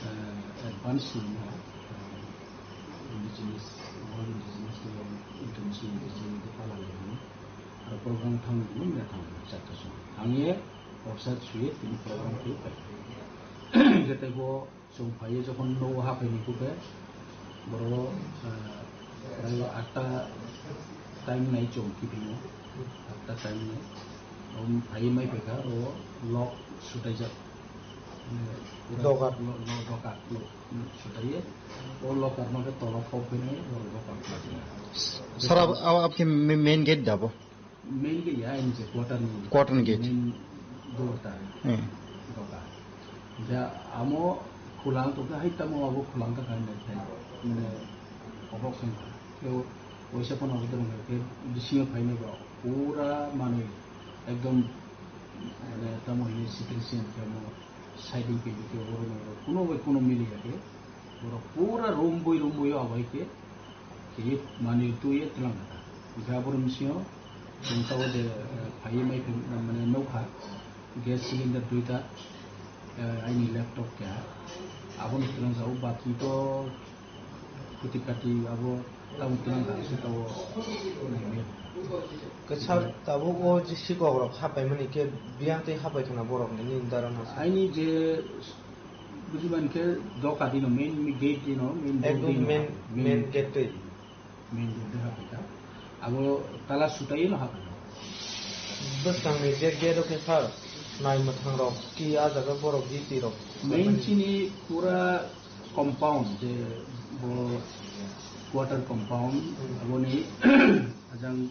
eh, advance ni, eh, indigenous, all indigenous, international indigenous pala ni. Aro program thangwi miya thangwi charta song. Thangwi horsa suye tini program khe pai. Hingkhe tei bo Chwng phaiwi jokhon nogo haphaini khe, borok, ah, prai atta time nai chwng kiphilno, atta time nai. Om phaiwi mai phaikha, o lock sutaijak. Mane pura Dogar. Lo-, lo-, dogar, lock sutaiwi. O locker no khe tola khok phainai, o dogar khlaijak. Sir, ab-, ab-, aboni main gate da bo? Main gate ya, aini je quarter ni Quarter ni gate. Main door ta. Hmm. Doka. Ja amo khulang to ka hai tamo abo khulang ta kan khai. Mane obok song ka. Yo oisa kono abo dorong ke bisingo phainai ba pura manwi ekdom mane tamo hini situation ke mo siding ke ke oro no kuno bai kuno mili ya ke. Borok pura room bui room bui o abai khe, khe manwi twi twlang kha. Hingkhe aboni bisingo chwng tabuk je, eh, phaiwi mai phai, mane, nukha, gas cylinder duita, eh, aini laptop keha. Abono twlang jago, baki to kuti kati abo tabuk twlang kha, se tabuk nai maya. Khe sir, tabuk o je sikok rok hapaimani khe biyang tei hapai khna borok ni nini dara no? Aini je Bujiba hinkhe doka dino, main gate dino, main door Ekdom dino, main, main main gate twi. Main gate de hapaikha. Abo tala sutaiwi no hapaikha. Bwskangni je gate o khe sir, nai mwthang rok ki a jaga borok giti rok. Main chini pura compound je bo quarter compound Hmm. aboni ajang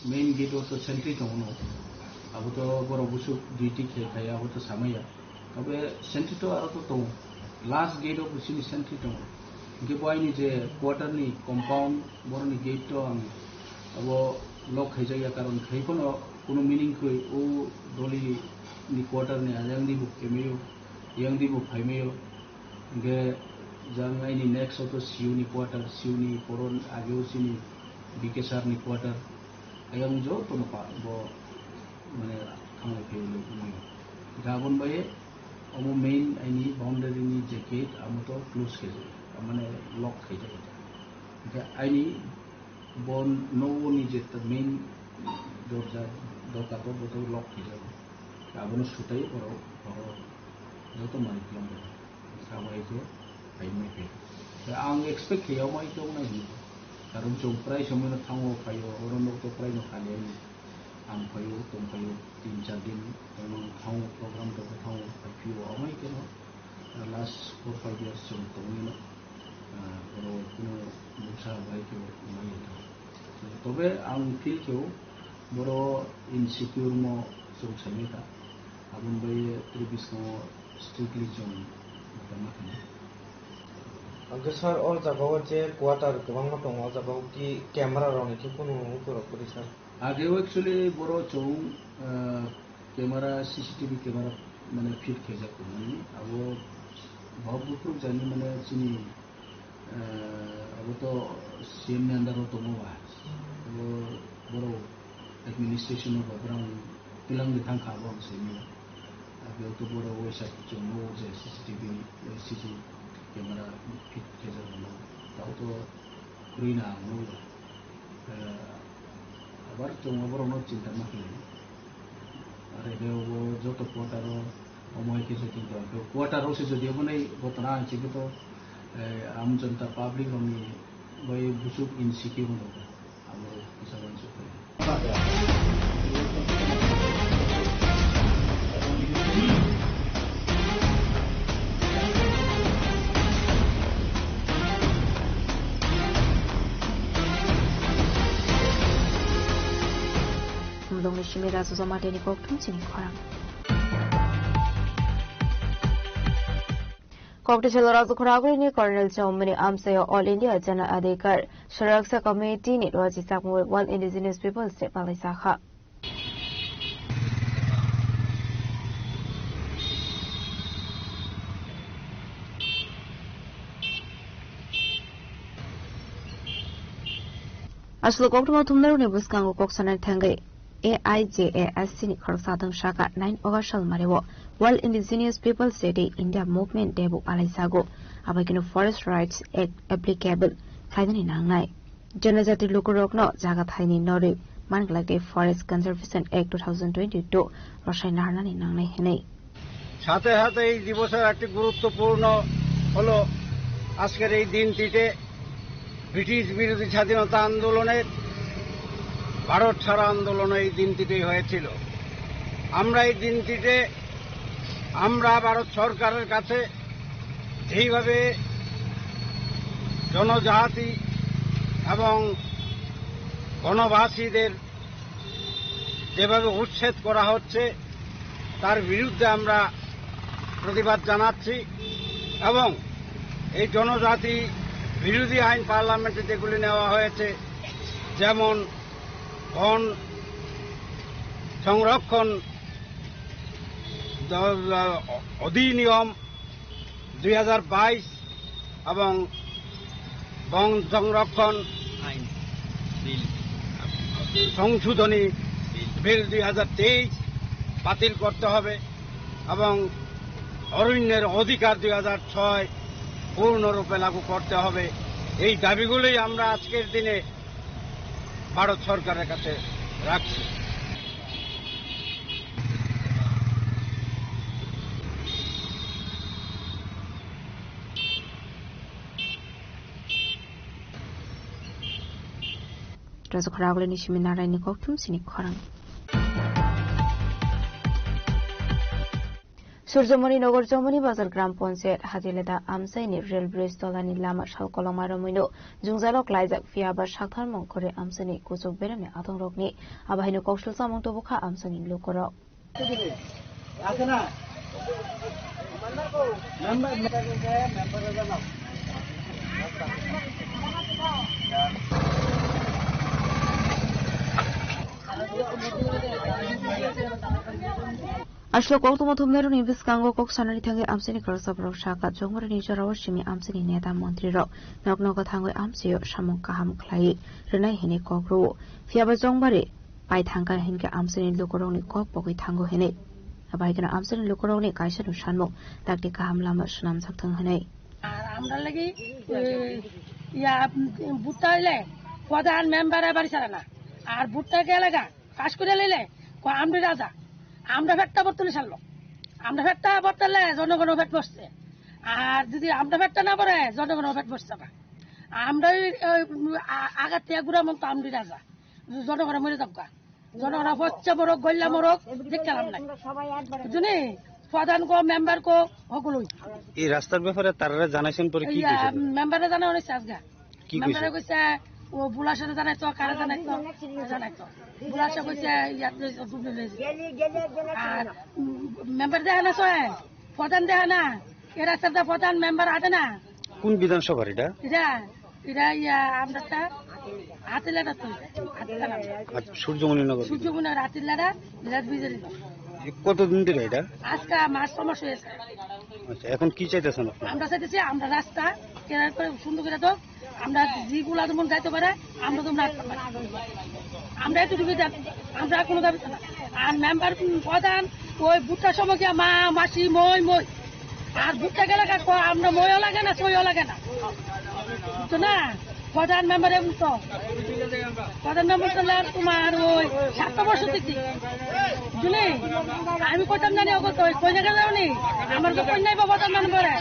Main gate o to sentry tongo no. Abo to borok busuk duty khe khai, abo to samaya. Tobe sentry to aro to tongo. Last gate o bo chini sentry tongo. Hingke bo aini je quarter ni compound, boroni gate to ang abo lock khaijakya, karon khai phano kuno meaning koi o doli ni quarter ni ayang di bo kemayo, yang di bo phaimayo. Hingke Jang aini next o to C U ni quarter, C U ni poron ageo chini B K sir ni quarter. Ayang joto no pa bo mane thanglai phai lo mai. Gabon bai omo main aini boundary ni je gate amo to close khe jai, mane lock khe jai. Hingke aini bo nogo ni je main dorja doka to bo to lock khe jai. Abono sutai oro, oro joto manwi tongkha. Sabai khe phaimai khe. Ang expect khe yomai khe wngnai hinwi. Karon chwng prai somoi no thango phaio, oro nok to prai no khali ani. Ang phaio, tong phaio, tin char din, tongmani thango, program to thango, phaiphiyo, amai khe no, ah, last four five years chwng tongwi no, ah, oro kuno mungsa bai khe wngnai thango. Tobe ang feel khe o, boro insecure mo chwng saimai kha. Aboni bai tei bwskango strictly chwng mata ma khainai. Hwnkhe sir, o jaga o je quarter kwbangma tongo, o jaga o ki camera rok ni khe kunu ukurok kwrwi sir? Age o actually boro chwng, ah, camera, C C T V camera mane fit khaijak tongnani. Abo bo buphuru jani mane chini Eh, abo to C M ni under o tongo ba. Abo borok administration o ba borok tilang de thang kha abo ang simi. Abo to borok waisa chwng o je C C T V, eh, C C camera fit khe jak rwno. Tao to kwrwi na ang nukla. Eh, abar chwng oborokno chinta ma khlai. Are khe obo joto quarter o omo hai khe se chinta. To quarter o se jodi obo nai ghotona ang chikhe to, eh, Aam Janata public rokni bai busuk insecure wngkha. Abo kisa uansuk khlai. Mlongni simi Raja Jamatia ni kokthum chini khorang. Kokthum selo Raja Khoragri ni Colonel Chowmani amchaio All India Jana Adhikar Suraksa Committee ni rwajak chakmui World Indigenous Peoples Day palai sakha. Aswk koktwma thumnarokni bwskango kok sanani thangwi A I J A S C ni khoroksa adong saka nine August salmari o World Indigenous Peoples Day tei India Movement Day bo alaisago, abaikeno Forest Rights Act applicable khlainani nangnai. Janajati lukurokno jaga thaini norwi manglak tei Forest Conservation Act two thousand twenty-two rwsai narnani nangnai hwnwi. সাথে সাথে এই দিবসের একটি গুরুত্বপূর্ণ হলো, আজকের এই দিনটিতে ব্রিটিশ বিরোধী স্বাধীনতা আন্দোলনের ভারত ছাড়ো আন্দোলন এই দিনটিতেই হয়েছিল। আমরা এই দিনটিতে আমরা ভারত সরকারের কাছে যেইভাবে জনজাতি এবং বনবাসীদের যেভাবে উচ্ছেদ করা হচ্ছে, তার বিরুদ্ধে আমরা প্রতিবাদ জানাচ্ছি এবং এই জনজাতি বিরোধী আইন পার্লামেন্টে যেগুলি নেওয়া হয়েছে, যেমন বন সংরক্ষণ দ-, অধিনিয়ম দুই হাজার বাইশ এবং বন সংরক্ষণ আইন বিল সংশোধনী বিল দুই হাজার তেইশ বাতিল করতে হবে এবং অরণ্যের অধিকার দুই হাজার ছয় পূর্ণরূপে লাগু করতে হবে। এই দাবিগুলোই আমরা আজকের দিনে ভারত সরকারের কাছে রাখছি। Raja Khoragulini simi Naraini kokthum sini khorang. Surjomoni Nogor Chomoni Bazar Gram Panchayat Hatileda amchaini rail bridge tolani lama sal kolokma romwino jwngjalo klaijak, phiya ba sakthar mung kwrwi amchaini kuchuk beremni adongrokni. Abo haino koksil chamung tubukha amchaini lukurok. Aswk koktwma thumnairokni bwskango kok sanani thangwi amchaini khoroksa borok sakha, chongmarni jorao simi amchaini neta montrirok nok nogo thangwi amchaio samung kaham khlaiwi rwnai hinwi kok rwo. Phiyaba chongmari pai thangkha hinkhe amchaini lukurokni kok pogwi thango hinwi. Abahaikhe amchaini lukurokni kaisano sanmung dakti kaham lama swnamjak thung hinwi. আর আমরা লাগি, এ, ইয়া, উম, ভুট্টা হইলে প্রধান মেম্বারে বাড়ি ছাড়ে না। আর ভুট্টা গেলে গা, পাশ করে লইলে, কয়, "আমরাই রাজা।" আমরা ফেটটা ভরতে সারলো। আমরা ফেটটা ভরতে জনগণ ফেট বসছে। আর যদি আমরা ফেটটা না ভরে, জনগণ ফেট বসছে না। আমরাই, ওই, আ-, আগাতে গুড়া মন তো আমরাই রাজা। জনগণ মরে যাবো গা। জনগণ হচ্ছে মরক, গল্লা মরক, দেখলাম নাই। বুঝলি? প্রধান কো, মেম্বার কো, হকলই। এই রাস্তার ব্যাপারে তারা জানাইছেন পরে কি ইয়া, কইছে? মেম্বারে জানা অনেক চাষ গা। কি কইছে? মেম্বারে কইছে, ও বুলাশে জানাই তো, কারে জানাই তো, জানাই তো। বুলাশে কইছে, ইয়াতে ডুবে রয়েছে। আর, উম, মেম্বার দেখা না সয়, প্রধান দেখা না, এ রাস্তাটা প্রধান মেম্বার আটে না। কোন বিধানসভার এটা? এটা, এটা ইয়া, আমরা তা হাতিলাটা তো, হাতিলাটা। আচ্ছা, সূর্যমণি নগর। সূর্যমণি নগর, হাতিলাটা, বিরাট বিজেপি। এ কতদিন ধরে এটা? আজকে মাস ছ মাস হয়েছে। আচ্ছা, এখন কি চাইতেছেন আপনারা? আমরা চাইতেছি আমরা রাস্তা কেনার করে সুন্দর করে দাও, আমরা যেগুলা যেমন যাইতে পারে, আমরা তো না করতে পারি। আমরা একটু সুবিধা, আমরা কোনো দাবি না। আর মেম্বার, উম, প্রধান, ওই ভুট্টার সময় গিয়া মা, মাসি, মই, মই। আর ভুট্টা গেলে কাকু, আমরা ময়ও লাগে না, সইও লাগে না। বুঝছো না? প্রধান মেম্বার এমন তো। প্রধান মেম্বার তো লেয়ার তোমার ওই সাত বছর থেকে। বুঝলি? আমি কইতাম জানি ওকে তো, কই জায়গা যাওনি? আমার তো কই নাই বাবা প্রধান মেম্বারে।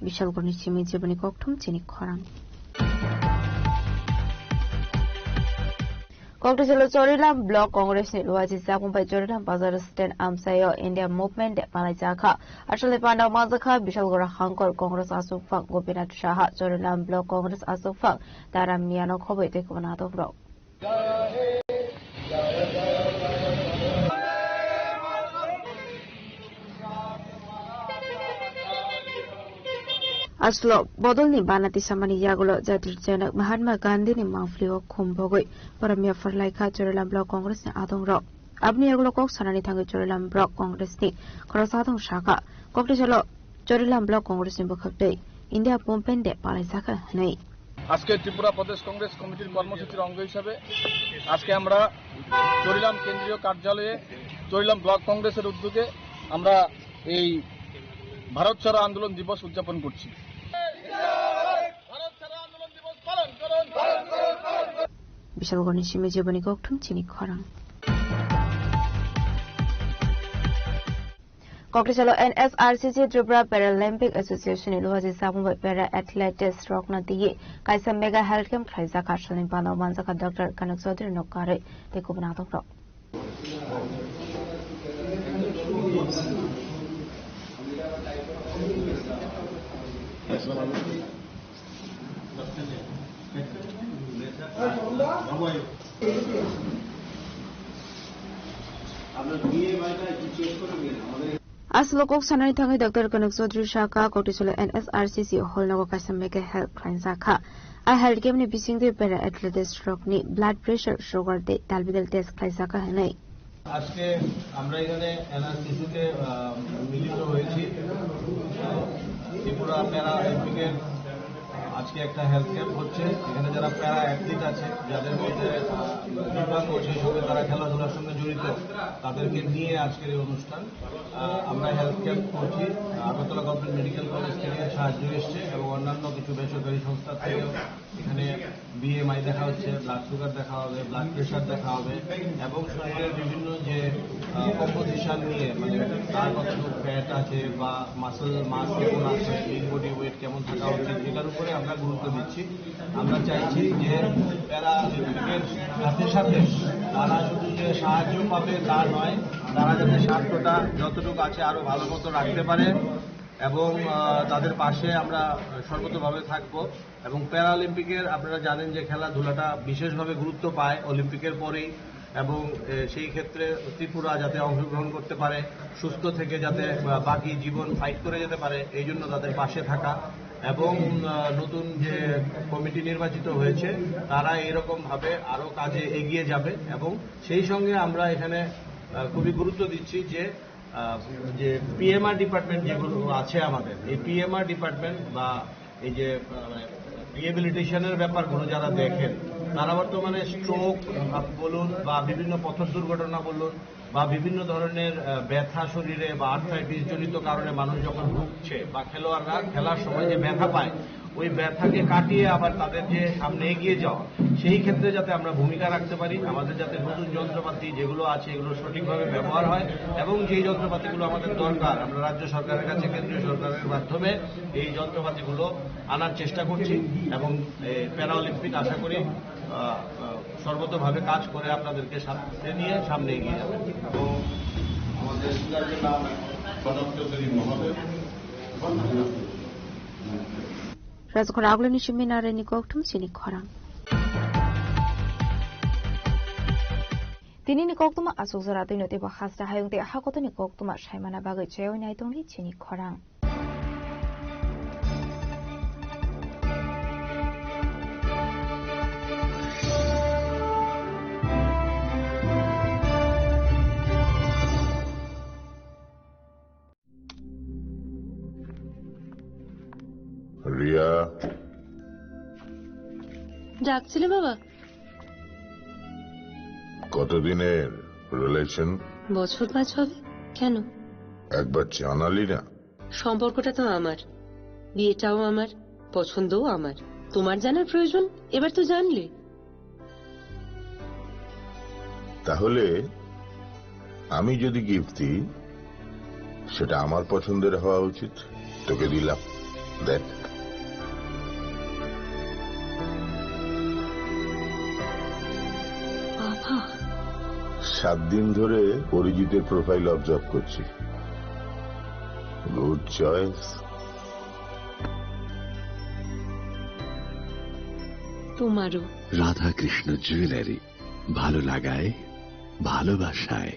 Bishalgorni simi jiboni kokthum chini khorang. Kokthajalo Chorilam Block Congress ni luaji jakung bai Chorilam Bazar Stand amchaio India Movement Day palaijakha. Achole pandao manjakha Bishalgora Hangkor Congress achukphang Gopinath Saha, Chorilam Block Congress achukphang Taram Miano khoboi tei kubun adongrok. Aslo bodolni bana tisamani yagulo Jatir Janak Mahatma Gandhini mangphlio khum bogwi Paramya pharlaikha Chorilam Block Congressni adongrok. Aboni yagulo kok sanani thangwi Chorilam Block Congressni khoroksa adong sakha, kokthajalo Chorilam Block Congressni bwkhak tei India Movement Day palaijakha hwnwi. আজকে ত্রিপুরা প্রদেশ কংগ্রেস কমিটির কর্মসূচির অঙ্গ হিসাবে আজকে আমরা চরিলাম কেন্দ্রীয় কার্যালয়ে চরিলাম ব্লক কংগ্রেসের উদ্যোগে আমরা এই ভারত ছাড়ো আন্দোলন দিবস উদযাপন করছি। Bishalgorni simi jiboni kokthum chini khorang. Kokthajalo N S R C C Tripura Paralympic Association ni luaji samung bai Para Athletics rokno twiwi kaisa mega health camp khlaijak, salni bana manjakha Doctor Kanak Chaudhary no karwi tei kubun adongrok. Aswk kok sanani thangwi Doctor Kanak Chaudhary sakha, Kokthajalo N S R C C hall nogo kaisa mega health khlaijak kha. A health camp ni bisingtwi para athletics rokni blood pressure, sugar tei talbidal test khlaijak kha hwnwi. আজকে আমরা এখানে এনআরসিসিতে, আহ, মিলিত হয়েছি। ত্রিপুরা প্যারা অলিম্পিকের আজকে একটা হেলথ ক্যাম্প হচ্ছে। এখানে যারা প্যারা অ্যাথলিট আছে, যাদের মধ্যে, আহ, দিব্যাঙ্গ, সেই সঙ্গে তারা খেলাধুলার সঙ্গে জড়িত, তাদেরকে নিয়ে আজকের এই অনুষ্ঠান। আহ, আমরা হেলথ ক্যাম্প করছি। আগরতলা গভর্নমেন্ট মেডিকেল কলেজ থেকে সাহায্য এসছে এবং অন্যান্য কিছু বেসরকারি সংস্থা থেকে এখানে বিএমআই দেখা হচ্ছে, ব্লাড সুগার দেখা হবে, ব্লাড প্রেশার দেখা হবে এবং শরীরের বিভিন্ন যে, আহ, কম্পোজিশন নিয়ে, মানে, কার কতটুকু ফ্যাট আছে বা মাসল মাস কেমন আছে, লিন বডি ওয়েট কেমন থাকা উচিত, এটার উপরে আমরা গুরুত্ব দিচ্ছি। আমরা চাইছি যে প্যারা অলিম্পিকের সাথে সাথে তারা শুধু যে সাহায্য পাবে তা নয়, তারা যাতে স্বাস্থ্যটা যতটুকু আছে আরো ভালো মতো রাখতে পারে এবং, আহ, তাদের পাশে আমরা সর্বতোভাবে থাকব। এবং প্যারালিম্পিকের আপনারা জানেন যে খেলাধুলাটা বিশেষভাবে গুরুত্ব পায় অলিম্পিকের পরেই। এবং, এ, সেই ক্ষেত্রে ত্রিপুরা যাতে অংশগ্রহণ করতে পারে, সুস্থ থেকে যাতে, আ, বাকি জীবন ফাইট করে যেতে পারে, এই জন্য তাদের পাশে থাকা। এবং, আ, নতুন যে কমিটি নির্বাচিত হয়েছে, তারা এরকম ভাবে আরো কাজে এগিয়ে যাবে। এবং সেই সঙ্গে আমরা এখানে, আ, খুবই গুরুত্ব দিচ্ছি যে, আ, যে পিএমআর ডিপার্টমেন্ট যেগুলো আছে আমাদের, এই পিএমআর ডিপার্টমেন্ট বা এই যে, আহ, মানে, রিহেবিলিটেশনের ব্যাপারগুলো যারা দেখেন, তারা বর্তমানে স্ট্রোক বলুন বা বিভিন্ন পথ দুর্ঘটনা বলুন বা বিভিন্ন ধরনের, আহ, ব্যথা শরীরে বা আর্থ্রাইটিস জনিত কারণে মানুষ যখন ভুগছে বা খেলোয়াড়রা খেলার সময় যে ব্যথা পায়, ওই ব্যথাকে কাটিয়ে আবার তাদের যে সামনে এগিয়ে যাওয়া, সেই ক্ষেত্রে যাতে আমরা ভূমিকা রাখতে পারি, আমাদের যাতে নতুন যন্ত্রপাতি যেগুলো আছে এগুলো সঠিকভাবে ব্যবহার হয় এবং যেই যন্ত্রপাতিগুলো আমাদের দরকার আমরা রাজ্য সরকারের কাছে কেন্দ্রীয় সরকারের মাধ্যমে এই যন্ত্রপাতিগুলো আনার চেষ্টা করছি এবং, এ, প্যারাঅলিম্পিক আশা করি, আহ, আহ, সর্বতোভাবে কাজ করে আপনাদেরকে সাথে নিয়ে সামনে এগিয়ে যাবে। তো আমাদের সিরাজের নাম এখন সদর চৌধুরী মহোদয়। Rajakhor Agluni Simi Narani Kokthum Sini Khorang. Tini ni koktuma aswk jora twi no teibo hasta hayung tei hakotoni koktuma saimana bagwi chayoi nai tongdi chini khorang. Riya. ডাকছিলে বাবা? কতদিনের রিলেশন? বছর পাঁচ হবে। কেন? একবার জানালি না? সম্পর্কটা তো আমার, বিয়েটাও আমার, পছন্দও আমার। তোমার জানার প্রয়োজন? এবার তো জানলে। তাহলে আমি যদি গিফট দিই, সেটা আমার পছন্দের হওয়া উচিত। তোকে দিলাম, দেখ। বাবা। সাত দিন ধরে অরিজিতের প্রোফাইল অবজার্ভ করছি। Good choice. তোমারও। রাধাকৃষ্ণ জুয়েলারি, ভালো লাগায়, ভালোবাসায়।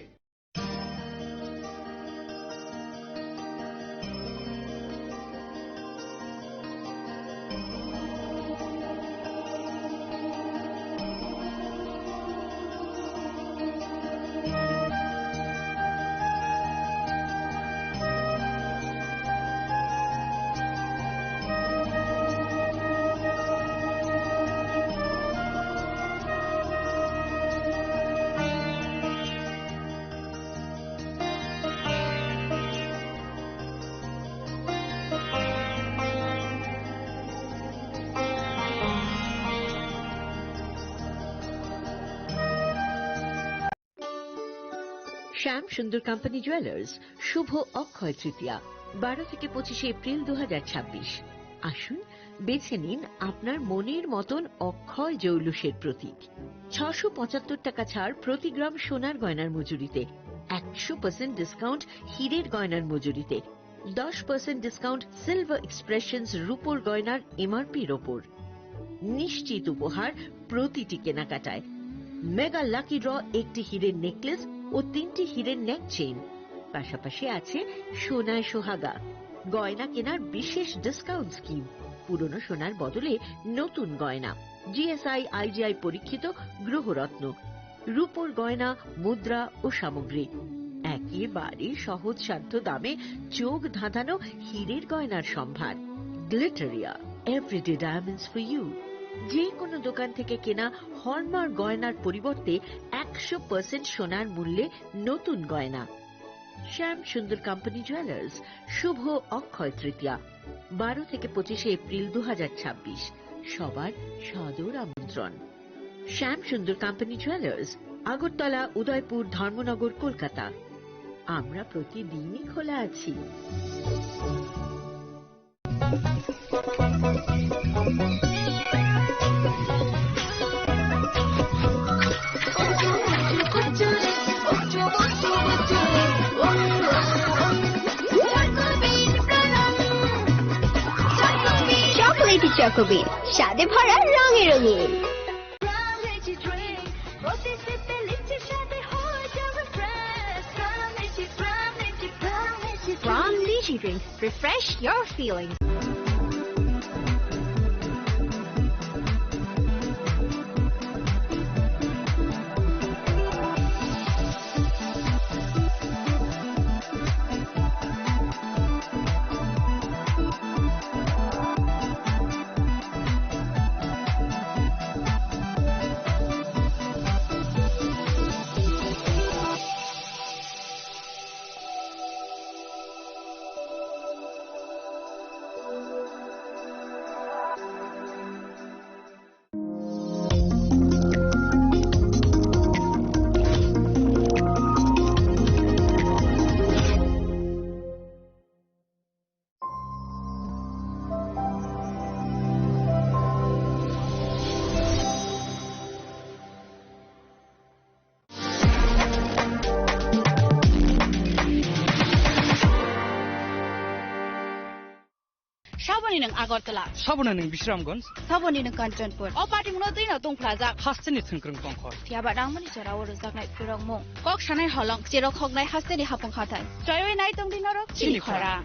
শ্যাম সুন্দর কোম্পানি জুয়েলার্স, শুভ অক্ষয় তৃতীয়া, বারো থেকে পঁচিশে এপ্রিল দু হাজার ছাব্বিশ। আসুন, বেছে নিন আপনার মনের মতন অক্ষয় জৌলুসের প্রতীক। ছশো পঁচাত্তর টাকা ছাড় প্রতি গ্রাম সোনার গয়নার মজুরিতে, একশো পার্সেন্ট ডিসকাউন্ট হীরের গয়নার মজুরিতে, দশ পার্সেন্ট ডিসকাউন্ট সিলভার এক্সপ্রেশনস রূপোর গয়নার এমআরপির ওপর। নিশ্চিত উপহার প্রতিটি কেনাকাটায়। মেগা লাকি ড্র, একটি হীরের নেকলেস ও তিনটি হীরের নেক চেইন, পাশাপাশি আছে সোনায় সোহাগা। গয়না কেনার বিশেষ ডিসকাউন্ট স্কিম, পুরনো সোনার বদলে নতুন গয়না, জিএসআই আইজিআই পরীক্ষিত গ্রহরত্ন, রূপোর গয়না, মুদ্রা ও সামগ্রী। একেবারে সহজসাধ্য দামে চোখ ধাঁধানো হীরের গয়নার সম্ভার। Glitteria, everyday diamonds for you. যে কোনো দোকান থেকে কেনা হলমার্ক গয়নার পরিবর্তে একশো পার্সেন্ট সোনার মূল্যে নতুন গয়না। শ্যাম সুন্দর কোম্পানি জুয়েলার্স, শুভ অক্ষয় তৃতীয়া, বারো থেকে পঁচিশে এপ্রিল দু হাজার ছাব্বিশ। সবার সাদর আমন্ত্রণ। শ্যাম সুন্দর কোম্পানি জুয়েলার্স, আগরতলা, উদয়পুর, ধর্মনগর, কলকাতা। আমরা প্রতিদিনই খোলা আছি। চকোলেটি চকোবিন, স্বাদে ভরা, রঙে রঙিন। Drinks. Refresh your feelings. Saboni nwng Agartala. Saboni nwng Bisramganj. Saboni nwng Kanchanpur. O party mungno twi no tongphlajak. Hasteni thwngkwrwng tongkhor. Phiya ba nangmani jora o rwjaknai phwrwngmung. Kok sanai holong, cherok hoknai hasteni hapung hathai. Choiwi nai tongdi norok chini khorang.